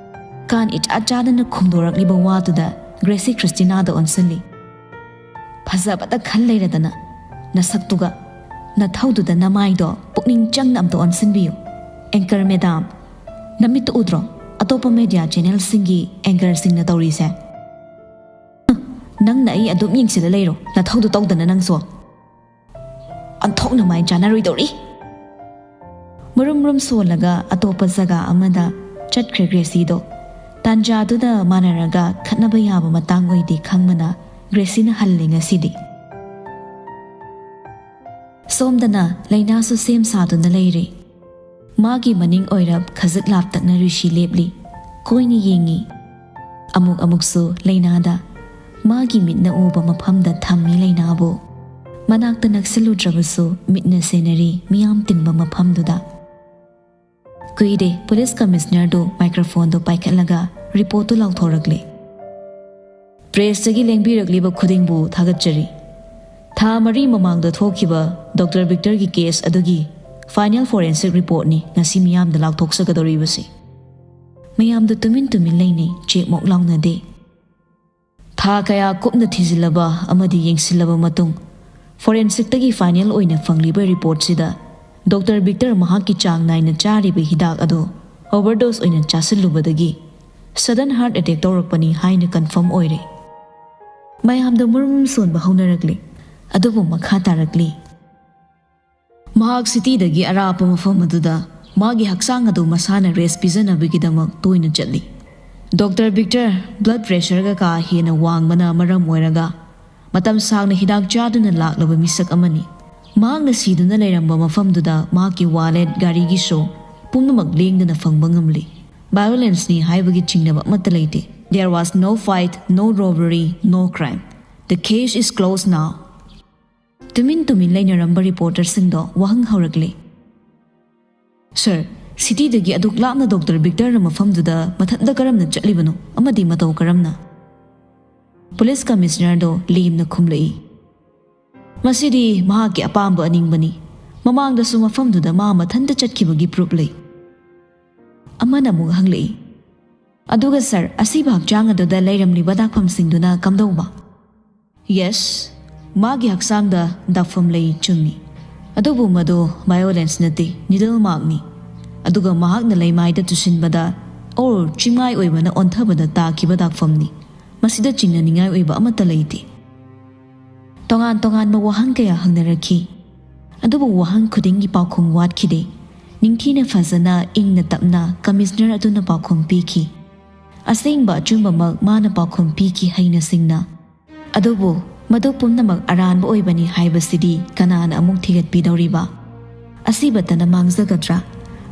ꯀꯥꯟ ꯏꯆꯥ ꯆꯥꯗꯅ ꯈꯨꯝꯗꯣꯔꯛꯂꯤꯕ ꯋꯥꯗꯨꯗ ꯒ꯭ꯔꯦꯁꯤ ꯈ꯭ꯔꯤꯁꯇꯤꯅꯥꯗ ꯑꯣꯟꯁꯤꯜꯂꯤ꯫ "ꯐꯖꯕꯇ ꯈꯜ ꯂꯩꯔꯗꯅ, ꯅꯁꯛꯇꯨꯒ, ꯅꯊꯧꯗꯨꯗ ꯅꯃꯥꯏꯗꯣ ꯄꯨꯛꯅꯤꯡ ꯆꯪꯅ ꯑꯝꯇ ꯑꯣꯟꯁꯤꯟꯕꯤꯌꯨ꯫ ꯑꯦꯡꯀꯔ ꯃꯦꯗꯥꯝ, ꯅꯃꯤꯠꯇꯨ ꯎꯗ꯭ꯔꯣ ꯑꯇꯣꯞꯄ ꯃꯦꯗꯤꯌꯥ ꯆꯦꯅꯦꯜꯁꯤꯡꯒꯤ ꯑꯦꯡꯀꯔꯁꯤꯡꯅ ꯇꯧꯔꯤꯁꯦ? ꯅꯪꯅ ꯑꯩ ꯑꯗꯨꯝ ꯌꯦꯡꯁꯤꯜꯂ ꯂꯩꯔꯣ, ꯅꯊꯧꯗꯨ ꯇꯧꯗꯅ ꯅꯪꯁꯨ꯫ ꯑꯣꯟꯊꯣꯛꯅ ꯃꯥꯏ ꯆꯥꯅꯔꯣꯏꯗꯧꯔꯤ"꯫ ꯃꯔꯨꯝ ꯃꯔꯨꯝ ꯁꯣꯜꯂꯒ ꯑꯇꯣꯞꯄ ꯖꯒꯥ ꯑꯃꯗ ꯆꯠꯈ꯭ꯔꯦ ꯒ꯭ꯔꯦꯁꯤꯗꯣ꯫ ꯇꯥꯟꯖꯥꯗꯨꯗ ꯃꯥꯟꯅꯔꯒ ꯈꯠꯅꯕ ꯌꯥꯕ ꯃꯇꯥꯡ ꯑꯣꯏꯗꯦ ꯈꯪꯕꯅ ꯒ꯭ꯔꯦꯁꯤꯅ ꯍꯜꯂꯦ ꯉꯁꯤꯗꯤ꯫ ꯁꯣꯝꯗꯅ ꯂꯩꯅꯥꯁꯨ ꯁꯦꯝ ꯁꯥꯗꯨꯅ ꯂꯩꯔꯦ꯫ ꯃꯥꯒꯤ ꯃꯅꯤꯡ ꯑꯣꯏꯔꯞ ꯈꯖꯤꯛ ꯂꯥꯞꯇꯛꯅ ꯔꯤꯁꯤ ꯂꯦꯞꯂꯤ꯫ ꯀꯣꯏꯅ ꯌꯦꯡꯉꯤ꯫ ꯑꯃꯨꯛ ꯑꯃꯨꯛꯁꯨ ꯂꯩꯅꯥꯗ ꯃꯥꯒꯤ ꯃꯤꯠꯅ ꯎꯕ ꯃꯐꯝꯗ ꯊꯝꯃꯤ ꯂꯩꯅꯥꯕꯨ꯫ ꯃꯅꯥꯛꯇ ꯅꯛꯁꯤꯜꯂꯨꯗ꯭ꯔꯕꯁꯨ ꯃꯤꯠꯅ ꯁꯦꯟꯅꯔꯤ ꯃꯤꯌꯥꯝ ꯇꯤꯟꯕ ꯃꯐꯝꯗꯨꯗ꯫ ꯀꯨꯏꯗꯦ, ꯄꯨꯂꯤꯁ ꯀꯃꯤꯁꯅꯔꯗꯨ ꯃꯥꯏꯀ꯭ꯔꯣꯐꯣꯟꯗꯨ ꯄꯥꯏꯈꯠꯂꯒ ꯔꯤꯄꯣꯔꯠꯇꯨ ꯂꯥꯎꯊꯣꯔꯛꯂꯦ꯫ "ꯄ꯭ꯔꯦꯁꯇꯒꯤ ꯂꯦꯡꯕꯤꯔꯛꯂꯤꯕ ꯈꯨꯗꯤꯡꯕꯨ ꯊꯥꯒꯠꯆꯔꯤ꯫ ꯊꯥ ꯃꯔꯤ ꯃꯃꯥꯡꯗ ꯊꯣꯛꯈꯤꯕ ꯗꯣꯛꯇꯔ ꯕꯤꯛꯇꯔꯒꯤ ꯀꯦꯁ ꯑꯗꯨꯒꯤ ꯐꯥꯏꯅꯦꯜ ꯐꯣꯔꯦꯟꯁꯤꯛ ꯔꯤꯄꯣꯔꯠꯅꯤ ꯉꯁꯤ ꯃꯤꯌꯥꯝꯗ ꯂꯥꯎꯊꯣꯛꯆꯒꯗꯧꯔꯤꯕꯁꯤ"꯫ ꯃꯌꯥꯝꯗꯨ ꯇꯨꯃꯤꯟ ꯇꯨꯃꯤꯟ ꯂꯩꯅꯩ, ꯆꯦꯛꯃꯣꯛ ꯂꯥꯎꯅꯗꯦ꯫ ꯊꯥ ꯀꯌꯥ ꯀꯨꯞꯅ ꯊꯤꯖꯤꯜꯂꯕ ꯑꯃꯗꯤ ꯌꯦꯡꯁꯤꯜꯂꯕ ꯃꯇꯨꯡ, ꯐꯣꯔꯦꯟꯁꯤꯛꯇꯒꯤ ꯐꯥꯏꯅꯦꯜ ꯑꯣꯏꯅ ꯐꯪꯂꯤꯕ ꯔꯤꯄꯣꯔꯠꯁꯤꯗ ꯗꯣꯛꯇꯔ ꯕꯤꯛꯇꯔ ꯃꯍꯥꯛꯀꯤ ꯆꯥꯡ ꯅꯥꯏꯅ ꯆꯥꯔꯤꯕ ꯍꯤꯗꯥꯛ ꯑꯗꯨ ꯑꯣꯚꯔꯗꯣꯁ ꯑꯣꯏꯅ ꯆꯥꯁꯤꯜꯂꯨꯕꯗꯒꯤ ꯁꯗꯟ ꯍꯥꯔꯠ ꯑꯦꯇꯦꯛ ꯇꯧꯔꯛꯄꯅꯤ ꯍꯥꯏꯅ ꯀꯟꯐꯥꯔꯝ ꯑꯣꯏꯔꯦ꯫ ꯃꯌꯥꯝꯗ ꯃꯔꯨꯝ ꯁꯣꯟꯕ ꯍꯧꯅꯔꯛꯂꯤ꯫ ꯑꯗꯨꯕꯨ ꯃꯈꯥ ꯇꯥꯔꯛꯂꯤ꯫ ꯃꯍꯥꯛ ꯁꯤꯇꯤꯗꯒꯤ ꯑꯔꯥꯞꯄ ꯃꯐꯝ ꯑꯗꯨꯗ ꯃꯥꯒꯤ ꯍꯛꯆꯥꯡ ꯑꯗꯨ ꯃꯁꯥꯅ ꯔꯦꯁ ꯄꯤꯖꯅꯕꯒꯤꯗꯃꯛ ꯇꯣꯏꯅ ꯆꯠꯂꯤ꯫ ꯗꯣꯛꯇꯔ ꯕꯤꯛꯇꯔ ꯕ꯭ꯂꯗ ꯄ꯭ꯔꯦꯁꯔꯒ ꯀꯥ ꯍꯦꯟꯅ ꯋꯥꯡꯕꯅ ꯃꯔꯝ ꯑꯣꯏꯔꯒ ꯃꯇꯝ ꯁꯥꯡꯅ ꯍꯤꯗꯥꯛ ꯆꯥꯗꯨꯅ ꯂꯥꯛꯂꯕ ꯃꯤꯁꯛ ꯑꯃꯅꯤ꯫ ꯃꯍꯥꯛꯅ ꯁꯤꯗꯨꯅ ꯂꯩꯔꯝꯕ ꯃꯐꯝꯗꯨꯗ ꯃꯍꯥꯛꯀꯤ ꯋꯥꯂꯦꯠ, ꯒꯥꯔꯤꯒꯤ ꯁꯣ ꯄꯨꯝꯅꯃꯛ ꯂꯦꯡꯗꯅ ꯐꯪꯕ ꯉꯝꯂꯤ꯫ ꯚꯥꯏꯑꯣꯂꯦꯟꯁꯅꯤ ꯍꯥꯏꯕꯒꯤ ꯆꯤꯡꯅꯕ ꯑꯃꯠꯇ ꯂꯩꯇꯦ꯫ There was no fight, no robbery, no crime. The case is closed now. ꯇꯨꯃꯤꯟ ꯇꯨꯃꯤꯟ ꯂꯩꯅꯔꯝꯕ ꯔꯤꯄꯣꯔꯇꯔꯁꯤꯡꯗꯣ ꯋꯥꯍꯪ ꯍꯧꯔꯛꯂꯤ꯫ "ꯁꯔ, ꯁꯤꯇꯤꯗꯒꯤ ꯑꯗꯨꯛ ꯂꯥꯞꯅ ꯗꯣꯛꯇꯔ ꯕꯤꯛꯇꯔꯅ ꯃꯐꯝꯗꯨꯗ ꯃꯊꯟꯇ ꯀꯔꯝꯅ ꯆꯠꯂꯤꯕꯅꯣ ꯑꯃꯗꯤ ꯃꯇꯧ ꯀꯔꯝꯅ?" ꯄꯨꯂꯤꯁ ꯀꯃꯤꯁꯅꯔꯗꯣ ꯂꯦꯝꯅ ꯈꯨꯝꯂꯛꯏ꯫ "ꯃꯁꯤꯗꯤ ꯃꯍꯥꯛꯀꯤ ꯑꯄꯥꯝꯕ ꯑꯅꯤꯡꯕꯅꯤ꯫ ꯃꯃꯥꯡꯗꯁꯨ ꯃꯐꯝꯗꯨꯗ ꯃꯥ ꯃꯊꯟꯇ ꯆꯠꯈꯤꯕꯒꯤ ꯄ꯭ꯔꯨꯞ ꯂꯩ꯫" ꯑꯃꯅ ꯑꯃꯨꯛ ꯍꯪꯂꯛꯏ, "ꯑꯗꯨꯒ ꯁꯔ, ꯑꯁꯤꯕ ꯍꯛꯆꯥꯡ ꯑꯗꯨꯗ ꯂꯩꯔꯝꯂꯤꯕ ꯗꯥꯛꯐꯝꯁꯤꯡꯗꯨꯅ ꯀꯝꯗꯧꯕ?" "ꯌꯦꯁ, ꯃꯥꯒꯤ ꯍꯛꯆꯥꯡꯗ ꯗꯥꯛꯐꯝ ꯂꯩ, ꯆꯨꯝꯃꯤ꯫ ꯑꯗꯨꯕꯨ ꯃꯗꯨ ꯚꯥꯏꯑꯣꯂꯦꯟꯁ ꯅꯠꯇꯦ, ꯅꯤꯗꯜ ꯃꯥꯔꯛꯅꯤ꯫ ꯑꯗꯨꯒ ꯃꯍꯥꯛꯅ ꯂꯩꯃꯥꯏꯗ ꯇꯨꯁꯤꯟꯕꯗ, ꯑꯣꯔ ꯆꯤꯡꯃꯥꯏ ꯑꯣꯏꯕꯅ ꯑꯣꯟꯊꯕꯗ ꯇꯥꯈꯤꯕ ꯗꯥꯛꯐꯝꯅꯤ꯫ ꯃꯁꯤꯗ ꯆꯤꯡꯅꯅꯤꯡꯉꯥꯏ ꯑꯣꯏꯕ ꯑꯃꯠꯇ ꯂꯩꯇꯦ꯫" ꯇꯣꯉꯥꯟ ꯇꯣꯉꯥꯟꯕ ꯋꯥꯍꯪ ꯀꯌꯥ ꯍꯪꯅꯔꯛꯈꯤ, ꯑꯗꯨꯕꯨ ꯋꯥꯍꯪ ꯈꯨꯗꯤꯡꯒꯤ ꯄꯥꯎꯈꯨꯝ ꯋꯥꯠꯈꯤꯗꯦ꯫ ꯅꯤꯡꯊꯤꯅ ꯐꯖꯅ, ꯏꯪꯅ ꯇꯞꯅ ꯀꯃꯤꯁꯅꯔ ꯑꯗꯨꯅ ꯄꯥꯎꯈꯨꯝ ꯄꯤꯈꯤ꯫ ꯑꯁꯦꯡꯕ ꯑꯆꯨꯝꯕꯃꯛ ꯃꯥꯅ ꯄꯥꯎꯈꯨꯝ ꯄꯤꯈꯤ ꯍꯩꯅ ꯁꯤꯡꯅ꯫ ꯑꯗꯨꯕꯨ ꯃꯗꯨ ꯄꯨꯝꯅꯃꯛ ꯑꯔꯥꯟꯕ ꯑꯣꯏꯕꯅꯤ ꯍꯥꯏꯕꯁꯤꯗꯤ ꯀꯅꯥꯅ ꯑꯃꯨꯛ ꯊꯤꯒꯠꯄꯤꯗꯧꯔꯤꯕ? ꯑꯁꯤꯕꯇꯅ ꯃꯥꯡꯖꯒꯗ꯭ꯔꯥ?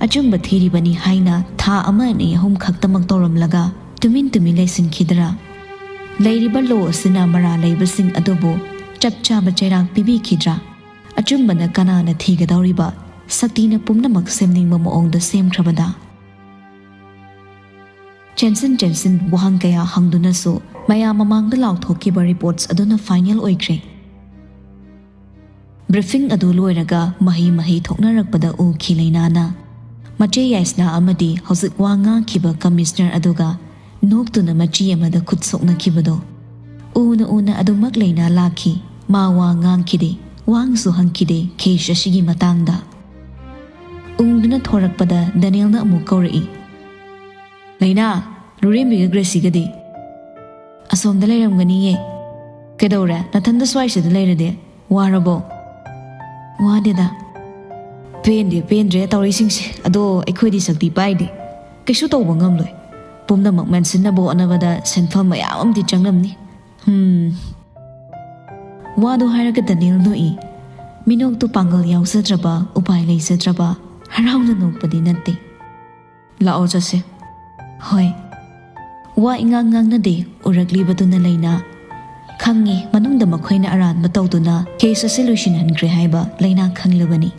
ꯑꯆꯨꯝꯕ ꯊꯤꯔꯤꯕꯅꯤ ꯍꯥꯏꯅ ꯊꯥ ꯑꯃ ꯑꯅꯤ ꯑꯍꯨꯝ ꯈꯛꯇꯃꯛ ꯇꯧꯔꯝꯂꯒ ꯇꯨꯃꯤꯟ ꯇꯨꯃꯤꯟ ꯂꯩꯁꯤꯟꯈꯤꯗ꯭ꯔꯥ? ꯂꯩꯔꯤꯕ ꯂꯣ ꯑꯁꯤꯅ ꯃꯔꯥꯜ ꯂꯩꯕꯁꯤꯡ ꯑꯗꯨꯕꯨ ꯆꯞ ꯆꯥꯕ ꯆꯩꯔꯥꯛ ꯄꯤꯕꯤꯈꯤꯗ꯭ꯔꯥ? ꯑꯆꯨꯝꯕꯅ ꯀꯅꯥꯅ ꯊꯤꯒꯗꯧꯔꯤꯕ? ꯁꯛꯇꯤꯅ ꯄꯨꯝꯅꯃꯛ ꯁꯦꯝꯅꯤꯡꯕ ꯃꯑꯣꯡꯗ ꯁꯦꯝꯈ꯭ꯔꯕꯗ? ꯆꯦꯟꯁꯤꯟ ꯆꯦꯟꯁꯤꯟ ꯋꯥꯍꯪ ꯀꯌꯥ ꯍꯪꯗꯨꯅꯁꯨ ꯃꯌꯥꯝ ꯃꯃꯥꯡꯗ ꯂꯥꯎꯊꯣꯛꯈꯤꯕ ꯔꯤꯄꯣꯔꯠꯁ ꯑꯗꯨꯅ ꯐꯥꯏꯅꯦꯜ ꯑꯣꯏꯈ꯭ꯔꯦ꯫ ꯕ꯭ꯔꯤꯐꯤꯡ ꯑꯗꯨ ꯂꯣꯏꯔꯒ ꯃꯍꯩ ꯃꯍꯩ ꯊꯣꯛꯅꯔꯛꯄꯗ ꯎꯈꯤ ꯂꯩꯅꯥꯅ꯫ ꯃꯆꯦ ꯌꯥꯏꯁꯅꯥ ꯑꯃꯗꯤ ꯍꯧꯖꯤꯛ ꯋꯥ ꯉꯥꯡꯈꯤꯕ ꯀꯃꯤꯁꯅꯔ ꯑꯗꯨꯒ ꯅꯣꯛꯇꯨꯅ ꯃꯆꯤ ꯑꯃꯗ ꯈꯨꯠ ꯁꯣꯛꯅꯈꯤꯕꯗꯣ꯫ ꯎꯅ ꯎꯅ ꯑꯗꯨꯃꯛ ꯂꯩꯅꯥ ꯂꯥꯛꯈꯤ꯫ ꯃꯥ ꯋꯥ ꯉꯥꯡꯈꯤꯗꯦ, ꯋꯥꯍꯪꯁꯨ ꯍꯪꯈꯤꯗꯦ ꯀꯦꯁ ꯑꯁꯤꯒꯤ ꯃꯇꯥꯡꯗ꯫ ꯎꯪꯗꯨꯅ ꯊꯣꯔꯛꯄꯗ ꯗꯦꯅꯤꯌꯦꯜꯅ ꯑꯃꯨꯛ ꯀꯧꯔꯛꯏ, "ꯂꯩꯅꯥ, ꯂꯨꯔꯦꯝꯕꯤꯒ ꯒ꯭ꯔꯦꯁꯤꯒꯗꯤ?" "ꯑꯁꯣꯝꯗ ꯂꯩꯔꯝꯒꯅꯤꯌꯦ꯫ ꯀꯩꯗꯧꯔꯦ? ꯅꯊꯟꯗ ꯁ꯭ꯋꯥꯏꯁꯤꯗ ꯂꯩꯔꯗꯤ? ꯋꯥꯔꯕꯣ?" "ꯋꯥꯗꯦꯗ꯫ ꯄꯦꯟꯗꯦ, ꯄꯦꯟꯗ꯭ꯔꯦ ꯇꯧꯔꯤꯁꯤꯡꯁꯦ꯫ ꯑꯗꯣ ꯑꯩꯈꯣꯏꯗꯤ ꯁꯛꯇꯤ ꯄꯥꯏꯗꯦ꯫ ꯀꯩꯁꯨ ꯇꯧꯕ ꯉꯝꯂꯣꯏ꯫ ꯄꯨꯝꯅꯃꯛ ꯃꯦꯟꯁꯤꯟꯅꯕ ꯍꯣꯠꯅꯕꯗ ꯁꯦꯟꯐꯝ ꯃꯌꯥꯝ ꯑꯃꯗꯤ ꯆꯪꯂꯝꯅꯤ꯫ ꯍꯝ꯫ ꯋꯥꯗꯨ ꯍꯥꯏꯔꯒ ꯗꯅꯤꯌꯦꯜ ꯅꯣꯛꯏ꯫ ꯃꯤꯅꯣꯛꯇꯨ ꯄꯥꯡꯒꯜ ꯌꯥꯎꯖꯗ꯭ꯔꯕ, ꯎꯄꯥꯏ ꯂꯩꯖꯗ꯭ꯔꯕ, ꯍꯔꯥꯎꯅ ꯅꯣꯛꯄꯗꯤ ꯅꯠꯇꯦ꯫ "ꯂꯥꯛꯑꯣ ꯆꯠꯁꯦ꯫" "ꯍꯣꯏ꯫" ꯋꯥ ꯏꯉꯥꯡ ꯉꯥꯡꯅꯗꯦ ꯎꯔꯛꯂꯤꯕꯗꯨꯅ ꯂꯩꯅꯥ꯫ ꯈꯪꯉꯤ, ꯃꯅꯨꯡꯗ ꯃꯈꯣꯏꯅ ꯑꯔꯥꯟꯕ ꯇꯧꯗꯨꯅ ꯀꯦꯁ ꯑꯁꯤ ꯂꯣꯏꯁꯤꯟꯍꯟꯈ꯭ꯔꯦ ꯍꯥꯏꯕ ꯂꯩꯅꯥ ꯈꯪꯂꯕꯅꯤ꯫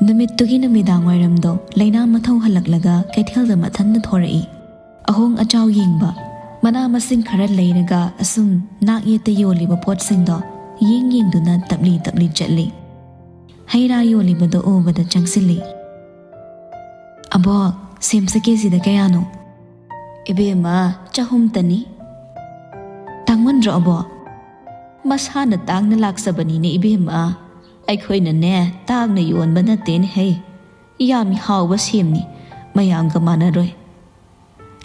ꯅꯨꯃꯤꯠꯇꯨꯒꯤ ꯅꯨꯃꯤꯗꯥꯡ ꯋꯥꯏꯔꯝꯗꯣ ꯂꯩꯅꯥ ꯃꯊꯧ ꯍꯜꯂꯛꯂꯒ ꯀꯩꯊꯦꯜꯗ ꯃꯊꯟꯇ ꯊꯣꯔꯛꯏ꯫ ꯑꯍꯣꯡ ꯑꯆꯥꯎ ꯌꯦꯡꯕ, ꯃꯅꯥ ꯃꯁꯤꯡ ꯈꯔ ꯂꯩꯔꯒ ꯑꯁꯨꯝ ꯅꯥꯛ ꯌꯦꯠꯇ ꯌꯣꯜꯂꯤꯕ ꯄꯣꯠꯁꯤꯡꯗꯣ ꯌꯦꯡ ꯌꯦꯡꯗꯨꯅ ꯇꯞꯂꯤ ꯇꯞꯂꯤ ꯆꯠꯂꯤ꯫ ꯍꯩ ꯔꯥ ꯌꯣꯜꯂꯤꯕꯗꯣ ꯎꯕꯗ ꯆꯪꯁꯤꯜꯂꯤ꯫ "ꯑꯕꯣꯛ, ꯁꯦꯝꯁꯦ ꯀꯦꯖꯤꯗ ꯀꯌꯥꯅꯣ?" "ꯏꯕꯦꯝꯃ, ꯆꯍꯨꯝꯇꯅꯤ꯫" "ꯇꯥꯡꯃꯟꯗ꯭ꯔꯣ ꯑꯕꯣꯛ?" "ꯃꯁꯥꯅ ꯇꯥꯡꯅ ꯂꯥꯛꯆꯕꯅꯤꯅꯦ ꯏꯕꯦꯝꯃ, ꯑꯩꯈꯣꯏꯅꯅꯦ ꯇꯥꯡꯅ ꯌꯣꯟꯕ ꯅꯠꯇꯦꯅꯦ ꯍꯩ꯫ ꯌꯥꯝ ꯍꯥꯎꯕ ꯁꯦꯝꯅꯤ, ꯃꯌꯥꯝꯒ ꯃꯥꯟꯅꯔꯣꯏ꯫"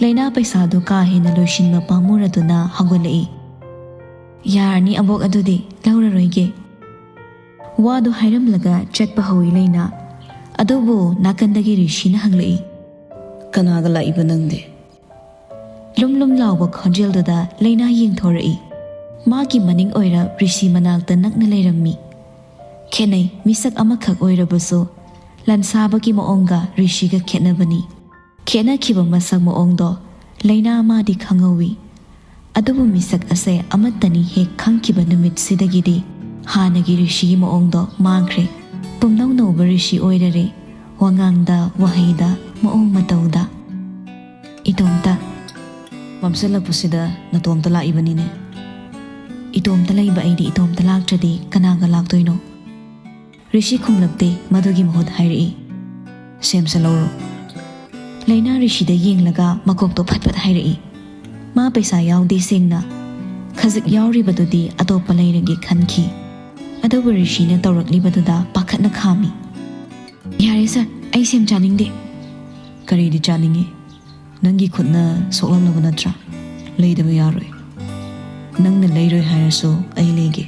ꯂꯩꯅꯥ ꯄꯩꯁꯥꯗꯨ ꯀꯥ ꯍꯦꯟꯅ ꯂꯣꯏꯁꯤꯟꯕ ꯄꯥꯝꯃꯨꯔꯗꯨꯅ ꯍꯧꯒꯠꯂꯛꯏ꯫ "ꯌꯥꯔꯅꯤ ꯑꯕꯣꯛ, ꯑꯗꯨꯗꯤ ꯂꯧꯔꯔꯣꯏꯒꯦ꯫" ꯋꯥꯗꯨ ꯍꯥꯏꯔꯝꯂꯒ ꯆꯠꯄ ꯍꯧꯏ ꯂꯩꯅꯥ꯫ ꯑꯗꯨꯕꯨ ꯅꯥꯀꯟꯗꯒꯤ ꯔꯤꯁꯤꯅ ꯍꯪꯂꯛꯏ꯫ "ꯀꯅꯥꯒ ꯂꯥꯛꯏꯕ ꯅꯪꯗꯤ?" ꯂꯨꯝ ꯂꯨꯝ ꯂꯥꯎꯕ ꯈꯣꯟꯖꯦꯜꯗꯨꯗ ꯂꯩꯅꯥ ꯌꯦꯡꯊꯣꯔꯛꯏ꯫ ꯃꯥꯒꯤ ꯃꯅꯤꯡ ꯑꯣꯏꯔ ꯔꯤꯁꯤ ꯃꯅꯥꯛꯇ ꯅꯛꯅ ꯂꯩꯔꯝꯃꯤ꯫ ꯈꯦꯠꯅꯩ, ꯃꯤꯁꯛ ꯑꯃꯈꯛ ꯑꯣꯏꯔꯕꯁꯨ ꯂꯟꯁꯥꯕꯒꯤ ꯃꯑꯣꯡꯒ ꯔꯤꯁꯤꯒ ꯈꯦꯠꯅꯕꯅꯤ꯫ ꯈꯦꯠꯅꯈꯤꯕ ꯃꯁꯛ ꯃꯑꯣꯡꯗꯣ ꯂꯩꯅꯥ ꯃꯥꯗꯤ ꯈꯪꯍꯧꯏ꯫ ꯑꯗꯨꯕꯨ ꯃꯤꯁꯛ ꯑꯁꯦ ꯑꯃꯠꯇꯅꯤ ꯍꯦꯛ ꯈꯪꯈꯤꯕ ꯅꯨꯃꯤꯠꯁꯤꯗꯒꯤꯗꯤ ꯍꯥꯟꯅꯒꯤ ꯔꯤꯁꯤꯒꯤ ꯃꯑꯣꯡꯗꯣ ꯃꯥꯡꯈ꯭ꯔꯦ꯫ ꯄꯨꯝꯅꯧ ꯅꯧꯕ ꯔꯤꯁꯤ ꯑꯣꯏꯔꯔꯦ, ꯋꯥꯉꯥꯡꯗ, ꯋꯥꯍꯩꯗ, ꯃꯑꯣꯡ ꯃꯇꯧꯗ꯫ "ꯏꯇꯣꯝꯇ꯫" "ꯃꯝꯁꯤꯜꯂꯛꯄꯁꯤꯗ ꯅꯇꯣꯝꯇ ꯂꯥꯛꯏꯕꯅꯤꯅꯦ?" "ꯏꯇꯣꯝꯇ ꯂꯩꯕ ꯑꯩꯗꯤ ꯏꯇꯣꯝꯇ ꯂꯥꯛꯇ꯭ꯔꯗꯤ ꯀꯅꯥꯒ ꯂꯥꯛꯇꯣꯏꯅꯣ?" ꯔꯤꯁꯤ ꯈꯨꯝꯂꯛꯇꯦ, ꯃꯗꯨꯒꯤ ꯃꯍꯨꯠ ꯍꯥꯏꯔꯛꯏ, "ꯁꯦꯝꯁꯦ ꯂꯧꯔꯣ꯫" ꯂꯩꯅꯥ ꯔꯤꯁꯤꯗ ꯌꯦꯡꯂꯒ ꯃꯀꯣꯛꯇꯣ ꯐꯠ ꯐꯠ ꯍꯥꯏꯔꯛꯏ꯫ ꯃꯥ ꯄꯩꯁꯥ ꯌꯥꯎꯗꯦ ꯁꯦꯡꯅ, ꯈꯖꯤꯛ ꯌꯥꯎꯔꯤꯕꯗꯨꯗꯤ ꯑꯇꯣꯞꯄ ꯂꯩꯔꯒꯦ ꯈꯟꯈꯤ꯫ ꯑꯗꯨꯕꯨ ꯔꯤꯁꯤꯅ ꯇꯧꯔꯛꯂꯤꯕꯗꯨꯗ ꯄꯥꯈꯠꯅ ꯈꯥꯝꯃꯤ꯫ "ꯌꯥꯔꯦ ꯁꯥꯔ, ꯑꯩ ꯁꯦꯝ ꯆꯥꯅꯤꯡꯗꯦ꯫" "ꯀꯔꯤꯗꯤ ꯆꯥꯅꯤꯡꯉꯤ? ꯅꯪꯒꯤ ꯈꯨꯠꯅ ꯁꯣꯛꯂꯝꯂꯕ ꯅꯠꯇ꯭ꯔꯥ? ꯂꯩꯗꯕ ꯌꯥꯔꯣꯏ꯫ ꯅꯪꯅ ꯂꯩꯔꯣꯏ ꯍꯥꯏꯔꯁꯨ ꯑꯩ ꯂꯩꯒꯦ꯫"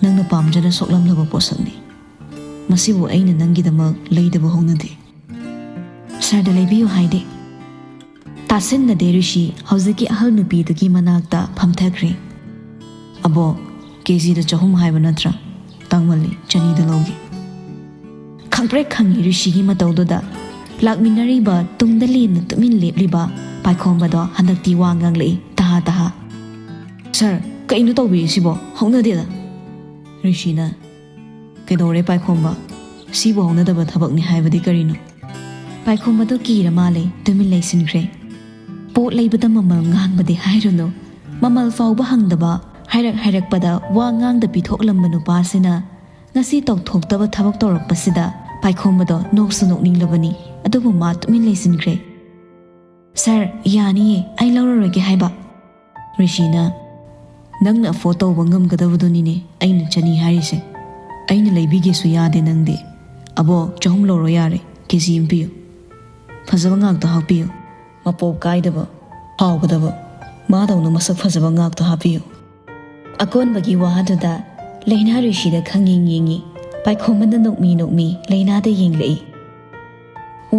ꯅꯪꯅ ꯄꯥꯝꯖꯅ ꯁꯣꯛꯂꯝꯂꯕ ꯄꯣꯠꯁꯛꯅꯤ꯫ ꯃꯁꯤꯕꯨ ꯑꯩꯅ ꯅꯪꯒꯤꯗꯃꯛ ꯂꯩꯗꯕ ꯍꯧꯅꯗꯦ꯫ ꯁꯥꯔꯗ ꯂꯩꯕꯤꯌꯨ ꯍꯥꯏꯗꯦ꯫ ꯇꯥꯁꯤꯟꯅꯗꯦ ꯔꯤꯁꯤ ꯍꯧꯖꯤꯛꯀꯤ ꯑꯍꯜ ꯅꯨꯄꯤꯗꯨꯒꯤ ꯃꯅꯥꯛꯇ ꯐꯝꯊꯈ꯭ꯔꯦ꯫ "ꯑꯕꯣꯛ, ꯀꯦꯖꯤꯗ ꯆꯍꯨꯝ ꯍꯥꯏꯕ ꯅꯠꯇ꯭ꯔꯥ? ꯇꯥꯡꯃꯜꯂꯤ, ꯆꯅꯤꯗ ꯂꯧꯒꯦ꯫" ꯈꯪꯄ꯭ꯔꯦꯛ ꯈꯪꯉꯤ ꯔꯤꯁꯤꯒꯤ ꯃꯇꯧꯗꯨꯗ꯫ ꯂꯥꯛꯃꯤꯟꯅꯔꯤꯕ ꯇꯨꯡꯗ ꯂꯦꯝꯅ ꯇꯨꯃꯤꯟ ꯂꯦꯞꯂꯤꯕ ꯄꯥꯏꯈꯣꯝꯕꯗꯣ ꯍꯟꯗꯛꯇꯤ ꯋꯥ ꯉꯥꯡꯂꯛꯏ ꯇꯍꯥ ꯇꯍꯥ꯫ "ꯁꯥꯔ, ꯀꯩꯅꯣ ꯇꯧꯕꯤꯔꯤꯁꯤꯕꯣ? ꯍꯧꯅꯗꯦꯗ꯫" ꯔꯤꯁꯤꯅ, "ꯀꯩꯗꯧꯔꯦ ꯄꯥꯏꯈꯣꯝꯕ? ꯁꯤꯕꯨ ꯍꯧꯅꯗꯕ ꯊꯕꯛꯅꯤ ꯍꯥꯏꯕꯗꯤ ꯀꯔꯤꯅꯣ?" ꯄꯥꯏꯈꯣꯝꯕꯗꯣ ꯀꯤꯔ ꯃꯥꯜꯂꯦ, ꯇꯨꯃꯤꯟ ꯂꯩꯁꯤꯟꯈ꯭ꯔꯦ꯫ ꯄꯣꯠ ꯂꯩꯕꯗ ꯃꯃꯜ ꯉꯥꯡꯕꯗꯤ ꯍꯥꯏꯔꯨꯅꯨ, ꯃꯃꯜ ꯐꯥꯎꯕ ꯍꯪꯗꯕ, ꯍꯥꯏꯔꯛ ꯍꯥꯏꯔꯛꯄꯗ ꯋꯥ ꯉꯥꯡꯗ ꯄꯤꯊꯣꯛꯂꯝꯕ ꯅꯨꯄꯥꯁꯤꯅ ꯉꯁꯤ ꯇꯧꯊꯣꯛꯇꯕ ꯊꯕꯛ ꯇꯧꯔꯛꯄꯁꯤꯗ ꯄꯥꯏꯈꯣꯝꯕꯗꯣ ꯅꯣꯛꯁꯨ ꯅꯣꯛꯅꯤꯡꯂꯕꯅꯤ, ꯑꯗꯨꯕꯨ ꯃꯥ ꯇꯨꯃꯤꯟ ꯂꯩꯁꯤꯟꯈ꯭ꯔꯦ꯫ "ꯁꯥꯔ, ꯌꯥꯅꯤꯌꯦ, ꯑꯩ ꯂꯧꯔꯔꯣꯏꯒꯦ ꯍꯥꯏꯕ꯫" ꯔꯤꯁꯤꯅ, "ꯅꯪꯅ ꯑꯦꯐꯣꯔꯗ ꯇꯧꯕ ꯉꯝꯒꯗꯕꯗꯨꯅꯤꯅꯦ ꯑꯩꯅ ꯆꯅꯤ ꯍꯥꯏꯔꯤꯁꯦ꯫ ꯑꯩꯅ ꯂꯩꯕꯤꯒꯦꯁꯨ ꯌꯥꯗꯦ ꯅꯪꯗꯤ꯫ ꯑꯕꯣꯛ, ꯆꯍꯨꯝ ꯂꯧꯔꯣ ꯌꯥꯔꯦ, ꯀꯦꯖꯤ ꯑꯃ ꯄꯤꯌꯨ꯫ ꯐꯖꯕ ꯉꯥꯛꯇ ꯍꯥꯞꯄꯤꯌꯨ, ꯃꯄꯣꯞ ꯀꯥꯏꯗꯕ, ꯍꯥꯎꯒꯗꯕ, ꯃꯥꯗꯧꯅ ꯃꯁꯛ ꯐꯖꯕ ꯉꯥꯛꯇ ꯍꯥꯞꯄꯤꯌꯨ꯫" ꯑꯀꯣꯟꯕꯒꯤ ꯋꯥꯗꯨꯗ ꯂꯩꯅꯥ ꯔꯤꯁꯤꯗ ꯈꯪꯌꯦꯡ ꯌꯦꯡꯉꯤ꯫ ꯄꯥꯏꯈꯣꯝꯕꯅ ꯅꯣꯛꯃꯤ ꯅꯣꯛꯃꯤ ꯂꯩꯅꯥꯗ ꯌꯦꯡꯂꯛꯏ꯫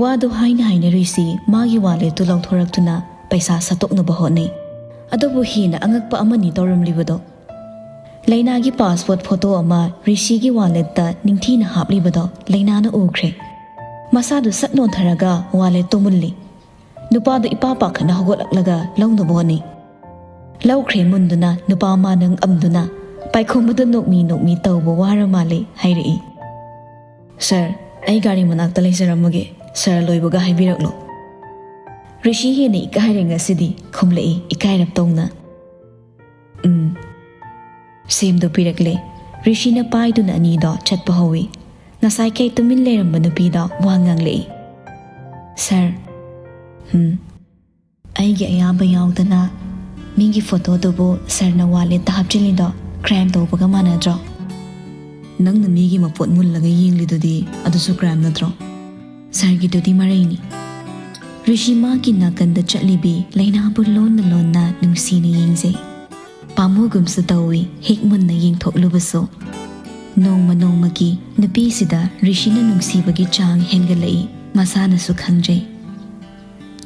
ꯋꯥꯗꯨ ꯍꯥꯏꯅ ꯍꯥꯏꯅ ꯔꯤꯁꯤ ꯃꯥꯒꯤ ꯋꯥꯂꯦꯠꯇꯨ ꯂꯧꯊꯣꯔꯛꯇꯨꯅ ꯄꯩꯁꯥ ꯁꯠꯇꯣꯛꯅꯕ ꯍꯣꯠꯅꯩ꯫ ꯑꯗꯨꯕꯨ ꯍꯦꯟꯅ ꯑꯉꯛꯄ ꯑꯃꯅꯤ ꯇꯧꯔꯝꯂꯤꯕꯗꯣ꯫ ꯂꯩꯅꯥꯒꯤ ꯄꯥꯁꯄꯣꯔꯠ ꯐꯣꯇꯣ ꯑꯃ ꯔꯤꯁꯤꯒꯤ ꯋꯥꯂꯦꯠꯇ ꯅꯤꯡꯊꯤꯅ ꯍꯥꯞꯂꯤꯕꯗꯣ ꯂꯩꯅꯥꯅ ꯎꯈ꯭ꯔꯦ꯫ ꯃꯁꯥꯗꯨ ꯁꯠ ꯅꯣꯟꯊꯔꯒ ꯋꯥꯂꯦꯠꯇꯨ ꯃꯨꯜꯂꯤ꯫ ꯅꯨꯄꯥꯗꯨ ꯏꯄꯥ ꯄꯥꯈꯠꯅ ꯍꯧꯒꯠꯂꯛꯂꯒ ꯂꯧꯅꯕ ꯍꯣꯠꯅꯩ꯫ ꯂꯧꯈ꯭ꯔꯦ ꯃꯨꯟꯗꯨꯅ, ꯅꯨꯄꯥ ꯃꯥꯅ ꯉꯛꯑꯝꯗꯨꯅ ꯄꯥꯏꯈꯣꯝꯕꯗꯨ ꯅꯣꯛꯃꯤ ꯅꯣꯛꯃꯤ ꯇꯧꯕ ꯋꯥꯔ ꯃꯥꯜꯂꯦ ꯍꯥꯏꯔꯛꯏ꯫ "ꯁꯥꯔ, ꯑꯩ ꯒꯥꯔꯤ ꯃꯅꯥꯛꯇ ꯂꯩꯖꯔꯝꯃꯒꯦ, ꯁꯥꯔ ꯂꯣꯏꯕꯒ ꯍꯥꯏꯕꯤꯔꯛꯂꯣ꯫" ꯔꯤꯁꯤ ꯍꯦꯟꯅ ꯏꯀꯥꯏꯔꯦ ꯉꯁꯤꯗꯤ, ꯈꯨꯝꯂꯛꯏ ꯏꯀꯥꯏꯔꯞ ꯇꯧꯅ꯫ "ꯎꯝ꯫" ꯁꯦꯝꯗꯣ ꯄꯤꯔꯛꯂꯦ꯫ ꯔꯤꯁꯤꯅ ꯄꯥꯏꯗꯨꯅ ꯑꯅꯤꯗꯣ ꯆꯠꯄ ꯍꯧꯏ꯫ ꯉꯁꯥꯏꯈꯩ ꯇꯨꯃꯤꯟ ꯂꯩꯔꯝꯕ ꯅꯨꯄꯤꯗꯣ ꯋꯥ ꯉꯥꯡꯂꯛꯏ꯫ "ꯁꯥꯔ꯫" "ꯎꯝ꯫" "ꯑꯩꯒꯤ ꯑꯌꯥꯕ ꯌꯥꯎꯗꯅ ꯃꯤꯒꯤ ꯐꯣꯇꯣꯗꯨꯕꯨ ꯁꯥꯔꯅ ꯋꯥꯂꯦꯠꯇ ꯍꯥꯞꯆꯤꯜꯂꯤꯗꯣ ꯀ꯭ꯔꯥꯏꯝ ꯇꯧꯕꯒ ꯃꯥꯟꯅꯗ꯭ꯔꯣ?" "ꯅꯪꯅ ꯃꯤꯒꯤ ꯃꯄꯣꯠ ꯃꯨꯜꯂꯒ ꯌꯦꯡꯂꯤꯗꯨꯗꯤ ꯑꯗꯨꯁꯨ ꯀ꯭ꯔꯥꯏꯝ ꯅꯠꯇ꯭ꯔꯣ?" "ꯁꯥꯔꯒꯤꯗꯨꯗꯤ ꯃꯔꯩꯅꯤ꯫" ꯔꯤꯁꯤ ꯃꯥꯒꯤ ꯅꯥꯀꯟꯗ ꯆꯠꯂꯤꯕꯤ ꯂꯩꯅꯥꯕꯨ ꯂꯣꯟꯅ ꯂꯣꯟꯅ ꯅꯨꯡꯁꯤꯅ ꯌꯦꯡꯖꯩ꯫ ꯄꯥꯝꯃꯨꯒꯨꯝꯁꯨ ꯇꯧꯏ ꯍꯦꯛ ꯃꯨꯟꯅ ꯌꯦꯡꯊꯣꯛꯂꯨꯕꯁꯨ꯫ ꯅꯣꯡꯃ ꯅꯣꯡꯃꯒꯤ ꯅꯨꯄꯤꯁꯤꯗ ꯔꯤꯁꯤꯅ ꯅꯨꯡꯁꯤꯕꯒꯤ ꯆꯥꯡ ꯍꯦꯟꯒꯠꯂꯛꯏ, ꯃꯁꯥꯅꯁꯨ ꯈꯪꯖꯩ꯫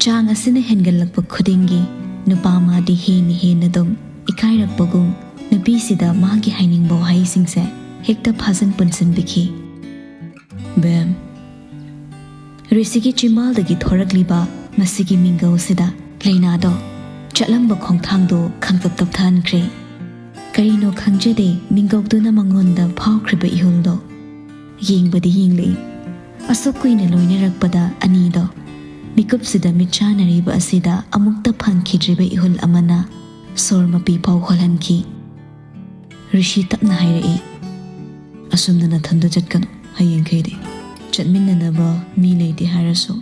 ꯆꯥꯡ ꯑꯁꯤꯅ ꯍꯦꯟꯒꯠꯂꯛꯄ ꯈꯨꯗꯤꯡꯒꯤ ꯅꯨꯄꯥ ꯃꯥꯗꯤ ꯍꯦꯟꯅ ꯍꯦꯟꯅ ꯑꯗꯨꯝ ꯏꯀꯥꯏꯔꯛꯄꯒꯨꯝ, ꯅꯨꯄꯤꯁꯤꯗ ꯃꯥꯒꯤ ꯍꯥꯏꯅꯤꯡꯕ ꯋꯥꯍꯩꯁꯤꯡꯁꯦ ꯍꯦꯛꯇ ꯐꯥꯖꯤꯟ ꯄꯨꯟꯁꯤꯟꯕꯤꯈꯤ꯫ ꯕꯦꯝ, ꯔꯤꯁꯤꯒꯤ ꯆꯤꯝꯕꯥꯜꯗꯒꯤ ꯊꯣꯔꯛꯂꯤꯕ ꯃꯁꯤꯒꯤ ꯃꯤꯡꯒꯧꯁꯤꯗ ꯂꯩꯅꯥꯗꯣ ꯆꯠꯂꯝꯕ ꯈꯣꯡꯊꯥꯡꯗꯣ ꯈꯪꯇꯞ ꯇꯞꯊꯍꯟꯈ꯭ꯔꯦ꯫ ꯀꯔꯤꯅꯣ ꯈꯪꯖꯗꯦ, ꯃꯤꯡꯒꯧꯗꯨꯅ ꯃꯉꯣꯟꯗ ꯐꯥꯎꯈ꯭ꯔꯤꯕ ꯏꯍꯨꯜꯗꯣ ꯌꯦꯡꯕꯗꯤ ꯌꯦꯡꯂꯛꯏ꯫ ꯑꯁꯨꯛ ꯀꯨꯏꯅ ꯂꯣꯏꯅꯔꯛꯄꯗ ꯑꯅꯤꯗꯣ ꯃꯤꯀꯨꯞꯁꯤꯗ ꯃꯤꯠꯆꯥꯟꯅꯔꯤꯕ ꯑꯁꯤꯗ ꯑꯃꯨꯛꯇ ꯐꯪꯈꯤꯗ꯭ꯔꯤꯕ ꯏꯍꯨꯜ ꯑꯃꯅ ꯁꯣꯔ ꯃꯄꯤ ꯐꯥꯎ ꯍꯣꯜꯍꯟꯈꯤ꯫ ꯔꯤꯁꯤ ꯇꯞꯅ ꯍꯥꯏꯔꯛꯏ, "ꯑꯁꯨꯝꯅ ꯅꯊꯟꯗ ꯆꯠꯀꯅꯨ, ꯍꯌꯦꯡꯈꯩꯗꯤ ꯆꯠꯃꯤꯟꯅꯅꯕ ꯃꯤ ꯂꯩꯇꯦ ꯍꯥꯏꯔꯁꯨ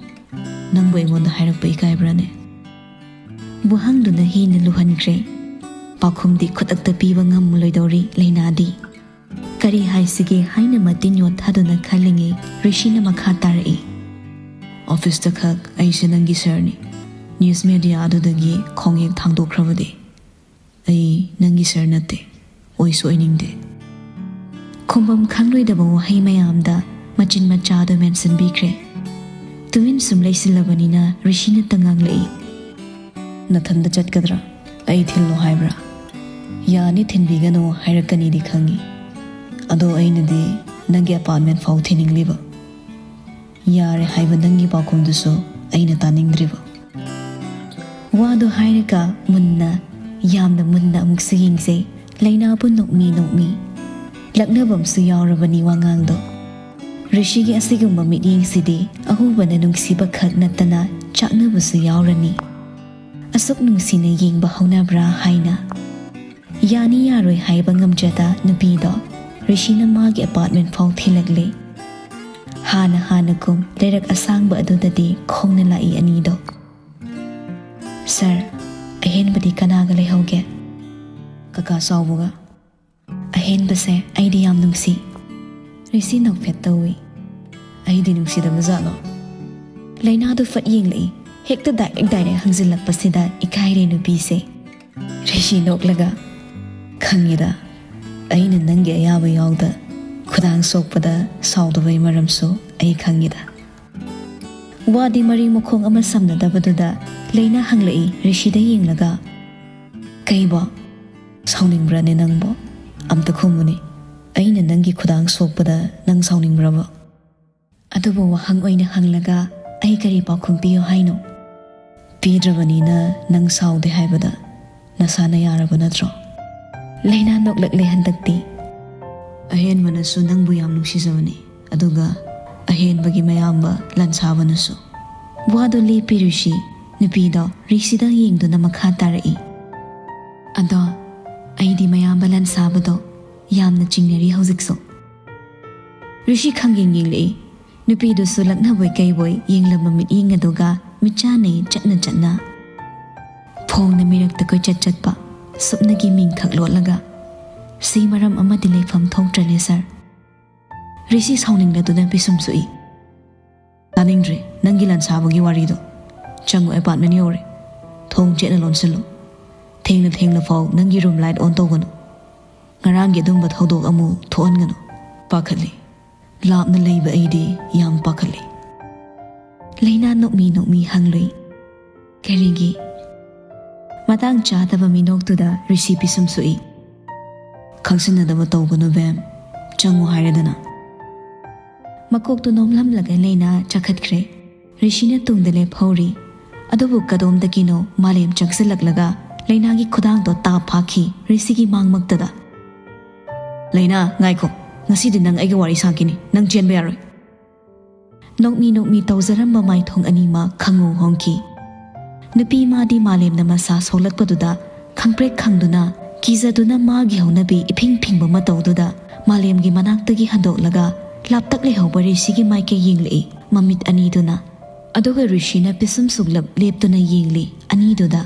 ꯅꯪꯕꯨ ꯑꯩꯉꯣꯟꯗ ꯍꯥꯏꯔꯛꯄ ꯏꯀꯥꯏꯕ꯭ꯔꯥꯅꯦ?" ꯋꯥꯍꯪꯗꯨꯅ ꯍꯦꯟꯅ ꯂꯨꯍꯟꯈ꯭ꯔꯦ꯫ ꯄꯥꯎꯈꯨꯝꯗꯤ ꯈꯨꯗꯛꯇ ꯄꯤꯕ ꯉꯝꯂꯣꯏꯗꯧꯔꯤ ꯂꯩꯅꯥꯗꯤ꯫ ꯀꯔꯤ ꯍꯥꯏꯁꯤꯒꯦ ꯍꯥꯏꯅ ꯃꯇꯤꯟ ꯌꯣꯠꯊꯗꯨꯅ ꯈꯜꯂꯤꯉꯩ ꯔꯤꯁꯤꯅ ꯃꯈꯥ ꯇꯥꯔꯛꯏ, "ꯑꯣꯐꯤꯁꯇ ꯈꯛ ꯑꯩꯁꯦ ꯅꯪꯒꯤ ꯁꯥꯔꯅꯤ꯫ ꯅ꯭ꯌꯨꯁ ꯃꯦꯗꯤꯌꯥ ꯑꯗꯨꯗꯒꯤ ꯈꯣꯡꯌꯦꯛ ꯊꯥꯡꯗꯣꯛꯈ꯭ꯔꯕꯗꯤ ꯑꯩ ꯅꯪꯒꯤ ꯁꯥꯔ ꯅꯠꯇꯦ, ꯑꯣꯏꯁꯨ ꯑꯣꯏꯅꯤꯡꯗꯦ꯫" ꯈꯨꯝꯐꯝ ꯈꯪꯂꯣꯏꯗꯕ ꯋꯥꯍꯩ ꯃꯌꯥꯝꯗ ꯃꯆꯤꯟ ꯃꯆꯥꯗꯨ ꯃꯦꯟꯁꯤꯟꯕꯤꯈ꯭ꯔꯦ꯫ ꯇꯨꯃꯤꯟ ꯁꯨꯝ ꯂꯩꯁꯤꯜꯂꯕꯅꯤꯅ ꯔꯤꯁꯤꯅꯇ ꯉꯥꯡꯂꯛꯏ, "ꯅꯊꯟꯗ ꯆꯠꯀꯗ꯭ꯔꯥ? ꯑꯩ ꯊꯤꯜꯂꯣ ꯍꯥꯏꯕ꯭ꯔꯥ? ꯌꯥꯅꯤ, ꯊꯤꯟꯕꯤꯒꯅꯨ ꯍꯥꯏꯔꯛꯀꯅꯤꯗꯤ ꯈꯪꯉꯤ꯫ ꯑꯗꯣ ꯑꯩꯅꯗꯤ ꯅꯪꯒꯤ ꯑꯄꯥꯔꯠꯃꯦꯟ ꯐꯥꯎ ꯊꯤꯟꯅꯤꯡꯂꯤꯕ꯫ ꯌꯥꯔꯦ ꯍꯥꯏꯕ ꯅꯪꯒꯤ ꯄꯥꯎꯈꯨꯝꯗꯨꯁꯨ ꯑꯩꯅ ꯇꯥꯅꯤꯡꯗ꯭ꯔꯤꯕ꯫" ꯋꯥꯗꯣ ꯍꯥꯏꯔꯒ ꯃꯨꯟꯅ, ꯌꯥꯝꯅ ꯃꯨꯟꯅ ꯑꯃꯨꯛꯁꯨ ꯌꯦꯡꯖꯩ꯫ ꯂꯩꯅꯥꯕꯨ ꯅꯣꯛꯃꯤ ꯅꯣꯛꯃꯤ꯫ ꯂꯛꯅꯕꯝꯁꯨ ꯌꯥꯎꯔꯕꯅꯤ ꯋꯥꯉꯥꯡꯗꯣ꯫ ꯔꯤꯁꯤꯒꯤ ꯑꯁꯤꯒꯨꯝꯕ ꯃꯤꯠꯌꯦꯡꯁꯤꯗꯤ ꯑꯍꯨꯕꯅ ꯅꯨꯡꯁꯤꯕ ꯈꯛ ꯅꯠꯇꯅ ꯆꯥꯛꯅꯕꯁꯨ ꯌꯥꯎꯔꯅꯤ꯫ ꯑꯁꯨꯛ ꯅꯨꯡꯁꯤꯅ ꯌꯦꯡꯕ ꯍꯧꯅꯕ꯭ꯔꯥ ꯍꯥꯏꯅ꯫ ꯌꯥꯅꯤ ꯌꯥꯔꯣꯏ ꯍꯥꯏꯕ ꯉꯝꯖꯗ ꯅꯨꯄꯤꯗꯣ ꯔꯤꯁꯤꯅ ꯃꯥꯒꯤ ꯑꯄꯥꯔꯠꯃꯦꯟ ꯐꯥꯎ ꯊꯤꯜꯂꯛꯂꯦ꯫ ꯍꯥꯟꯅ ꯍꯥꯟꯅꯒꯨꯝ ꯂꯩꯔꯛ ꯑꯁꯥꯡꯕ ꯑꯗꯨꯗꯗꯤ ꯈꯣꯡꯅ ꯂꯥꯛꯏ ꯑꯅꯤꯗꯣ꯫ "ꯁꯥꯔ, ꯑꯍꯦꯟꯕꯗꯤ ꯀꯅꯥꯒ ꯂꯩꯍꯧꯒꯦ?" "ꯀꯀꯥ ꯆꯥꯎꯕꯒ꯫" "ꯑꯍꯦꯟꯕꯁꯦ ꯑꯩꯗꯤ ꯌꯥꯝ ꯅꯨꯡꯁꯤ꯫" ꯔꯤꯁꯤ ꯅꯣꯛꯐꯦꯠ ꯇꯧꯏ꯫ "ꯑꯩꯗꯤ ꯅꯨꯡꯁꯤꯗꯕ ꯖꯥꯠꯂꯣ?" ꯂꯩꯅꯥꯗꯨ ꯐꯠ ꯌꯦꯡꯂꯛꯏ꯫ ꯍꯦꯛꯇ ꯗꯥꯏꯔꯦꯛ ꯗꯥꯏꯔꯦꯛ ꯍꯪꯖꯤꯜꯂꯛꯄꯁꯤꯗ ꯏꯀꯥꯏꯔꯦ ꯅꯨꯄꯤꯁꯦ꯫ ꯔꯤꯁꯤ ꯅꯣꯛꯂꯒ, "ꯈꯪꯉꯤꯗ, ꯑꯩꯅ ꯅꯪꯒꯤ ꯑꯌꯥꯕ ꯌꯥꯎꯗ ꯈꯨꯗꯥꯡ ꯁꯣꯛꯄꯗ ꯁꯥꯎꯗꯕꯩ ꯃꯔꯝꯁꯨ ꯑꯩ ꯈꯪꯉꯤꯗ"꯫ ꯋꯥꯗꯤ ꯃꯔꯤ ꯃꯈꯣꯡ ꯑꯃ ꯁꯝꯅꯗꯕꯗꯨꯗ ꯂꯩꯅꯥ ꯍꯪꯂꯛꯏ ꯔꯤꯁꯤꯗ ꯌꯦꯡꯂꯒ꯫ "ꯀꯩꯕꯣ? ꯁꯥꯎꯅꯤꯡꯕ꯭ꯔꯅꯦ ꯅꯪꯕꯣ? ꯑꯝꯇ ꯈꯨꯝꯃꯨꯅꯦ꯫ ꯑꯩꯅ ꯅꯪꯒꯤ ꯈꯨꯗꯥꯡ ꯁꯣꯛꯄꯗ ꯅꯪ ꯁꯥꯎꯅꯤꯡꯕ꯭ꯔꯕ?" ꯑꯗꯨꯕꯨ ꯋꯥꯍꯪ ꯑꯣꯏꯅ ꯍꯪꯂꯒ ꯑꯩ ꯀꯔꯤ ꯄꯥꯎꯈꯨꯝ ꯄꯤꯌꯨ ꯍꯥꯏꯅꯣ? ꯄꯤꯗ꯭ꯔꯕꯅꯤꯅ ꯅꯪ ꯁꯥꯎꯗꯦ ꯍꯥꯏꯕꯗ ꯅꯁꯥꯅ ꯌꯥꯔꯕ ꯅꯠꯇ꯭ꯔꯣ? ꯂꯩꯅꯥ ꯅꯣꯛꯂꯛꯂꯦ ꯍꯟꯗꯛꯇꯤ꯫ "ꯑꯍꯦꯟꯕꯅꯁꯨ ꯅꯪꯕꯨ ꯌꯥꯝ ꯅꯨꯡꯁꯤꯖꯕꯅꯤ, ꯑꯗꯨꯒ ꯑꯍꯦꯟꯕꯒꯤ ꯃꯌꯥꯝꯕ ꯂꯟꯁꯥꯕꯅꯁꯨ"꯫ ꯋꯥꯗꯣ ꯂꯦꯞꯄꯤ ꯔꯤꯁꯤ꯫ ꯅꯨꯄꯤꯗꯣ ꯔꯤꯁꯤꯗ ꯌꯦꯡꯗꯨꯅ ꯃꯈꯥ ꯇꯥꯔꯛꯏ꯫ "ꯑꯗꯣ ꯑꯩꯗꯤ ꯃꯌꯥꯝꯕ ꯂꯟꯁꯥꯕꯗꯣ ꯌꯥꯝꯅ ꯆꯤꯡꯅꯔꯤ ꯍꯧꯖꯤꯛꯁꯨ"꯫ ꯔꯤꯁꯤ ꯈꯪꯌꯦꯡ ꯌꯦꯡꯂꯛꯏ꯫ ꯅꯨꯄꯤꯗꯨꯁꯨ ꯂꯛꯅꯕꯣꯏ ꯀꯩꯕꯣꯏ ꯌꯦꯡꯂꯝꯕ ꯃꯤꯠꯌꯦꯡ ꯑꯗꯨꯒ ꯃꯤꯠꯆꯥꯟꯅꯩ ꯆꯠꯅ ꯆꯠꯅ꯫ ꯐꯣꯡꯅ ꯃꯤꯔꯛꯇ ꯀꯣꯏꯆꯠ ꯆꯠꯄ, ꯁꯨꯞꯅꯒꯤ ꯃꯤꯡꯈꯛ ꯂꯣꯠꯂꯒ꯫ "ꯁꯤ ꯃꯔꯝ ꯑꯃꯗꯤ ꯂꯩꯐꯝ ꯊꯣꯛꯇ꯭ꯔꯅꯦ, ꯁꯥꯔ"꯫ ꯔꯤꯁꯤ ꯁꯥꯎꯅꯤꯡꯂꯗꯨꯅ ꯄꯤꯁꯨꯝ ꯁꯨꯛꯏ꯫ "ꯇꯥꯅꯤꯡꯗ꯭ꯔꯦ ꯅꯪꯒꯤ ꯂꯟꯁꯥꯕꯒꯤ ꯋꯥꯔꯤꯗꯣ꯫ ꯆꯪꯉꯨ, ꯑꯦꯄꯥꯔꯠꯃꯦꯟ ꯌꯧꯔꯦ꯫ ꯊꯣꯡ ꯆꯦꯠꯅ ꯂꯣꯟꯁꯤꯜꯂꯨ꯫ ꯊꯦꯡꯅ ꯊꯦꯡꯅ ꯐꯥꯎ ꯅꯪꯒꯤ ꯔꯨꯝ ꯂꯥꯏꯠ ꯑꯣꯟ ꯇꯧꯒꯅꯨ꯫ ꯉꯔꯥꯡꯒꯤ ꯑꯗꯨꯝꯕ ꯊꯧꯗꯣꯛ ꯑꯃꯨꯛ ꯊꯣꯛꯍꯟꯒꯅꯨ"꯫ ꯄꯥꯈꯠꯂꯤ꯫ ꯂꯥꯞꯅ ꯂꯩꯕ ꯑꯩꯗꯤ ꯌꯥꯝ ꯄꯥꯈꯠꯂꯤ꯫ ꯂꯩꯅꯥ ꯅꯣꯛꯃꯤ ꯅꯣꯛꯃꯤ ꯍꯪꯂꯨꯏ꯫ "ꯀꯔꯤꯒꯤ?" ꯃꯇꯥꯡ ꯆꯥꯗꯕ ꯃꯤꯅꯣꯛꯇꯨꯗ ꯔꯤꯁꯤ ꯄꯤꯁꯨꯝ ꯁꯨꯛꯏ꯫ "ꯈꯪꯁꯤꯟꯅꯗꯕ ꯇꯧꯒꯅꯨ ꯕꯦꯝ, ꯆꯪꯉꯨ ꯍꯥꯏꯔꯗꯅ"꯫ ꯃꯀꯣꯛꯇꯨ ꯅꯣꯝꯂꯝꯂꯒ ꯂꯩꯅꯥ ꯆꯥꯈꯠꯈ꯭ꯔꯦ꯫ ꯔꯤꯁꯤꯅ ꯇꯨꯡꯗ ꯂꯦꯞꯍꯧꯔꯤ꯫ ꯑꯗꯨꯕꯨ ꯀꯗꯣꯝꯗꯒꯤꯅꯣ ꯃꯥꯂꯦꯝ ꯆꯪꯁꯤꯜꯂꯛꯂꯒ ꯂꯩꯅꯥꯒꯤ ꯈꯨꯗꯥꯡꯗꯣ ꯇꯥꯞ ꯐꯥꯈꯤ ꯔꯤꯁꯤꯒꯤ ꯃꯥꯡꯃꯛꯇꯗ꯫ "ꯂꯩꯅꯥ, ꯉꯥꯏꯈꯣ꯫ ꯉꯁꯤꯗꯤ ꯅꯪ ꯑꯩꯒ ꯋꯥꯔꯤ ꯁꯥꯈꯤꯅꯤ꯫ ꯅꯪ ꯆꯦꯟꯕ ꯌꯥꯔꯣꯏ"꯫ ꯅꯣꯛꯃꯤ ꯅꯣꯛꯃꯤ ꯇꯧꯖꯔꯝꯕ ꯃꯥꯏꯊꯣꯡ ꯑꯅꯤꯃꯛ ꯈꯪꯉꯧ ꯍꯣꯡꯈꯤ꯫ ꯅꯨꯄꯤ ꯃꯥꯗꯤ ꯃꯥꯂꯦꯝꯅ ꯃꯁꯥ ꯁꯣꯛꯂꯛꯄꯗꯨꯗ ꯈꯪꯄ꯭ꯔꯦꯛ ꯈꯪꯗꯨꯅ, ꯀꯤꯖꯗꯨꯅ ꯃꯥꯒꯤ ꯍꯧꯅꯕꯤ ꯏꯐꯤꯡ ꯐꯤꯡꯕ ꯃꯇꯧꯗꯨꯗ ꯃꯥꯂꯦꯝꯒꯤ ꯃꯅꯥꯛꯇꯒꯤ ꯍꯟꯗꯣꯛꯂꯒ ꯂꯥꯞꯇꯛ ꯂꯩꯍꯧꯕ ꯔꯤꯁꯤꯒꯤ ꯃꯥꯏꯀꯩ ꯌꯦꯡꯂꯛꯏ ꯃꯃꯤꯠ ꯑꯅꯤꯗꯨꯅ꯫ ꯑꯗꯨꯒ ꯔꯤꯁꯤꯅ ꯄꯤꯁꯨꯝ ꯁꯨꯛꯂꯞ ꯂꯦꯞꯇꯨꯅ ꯌꯦꯡꯂꯤ ꯑꯅꯤꯗꯨꯗ꯫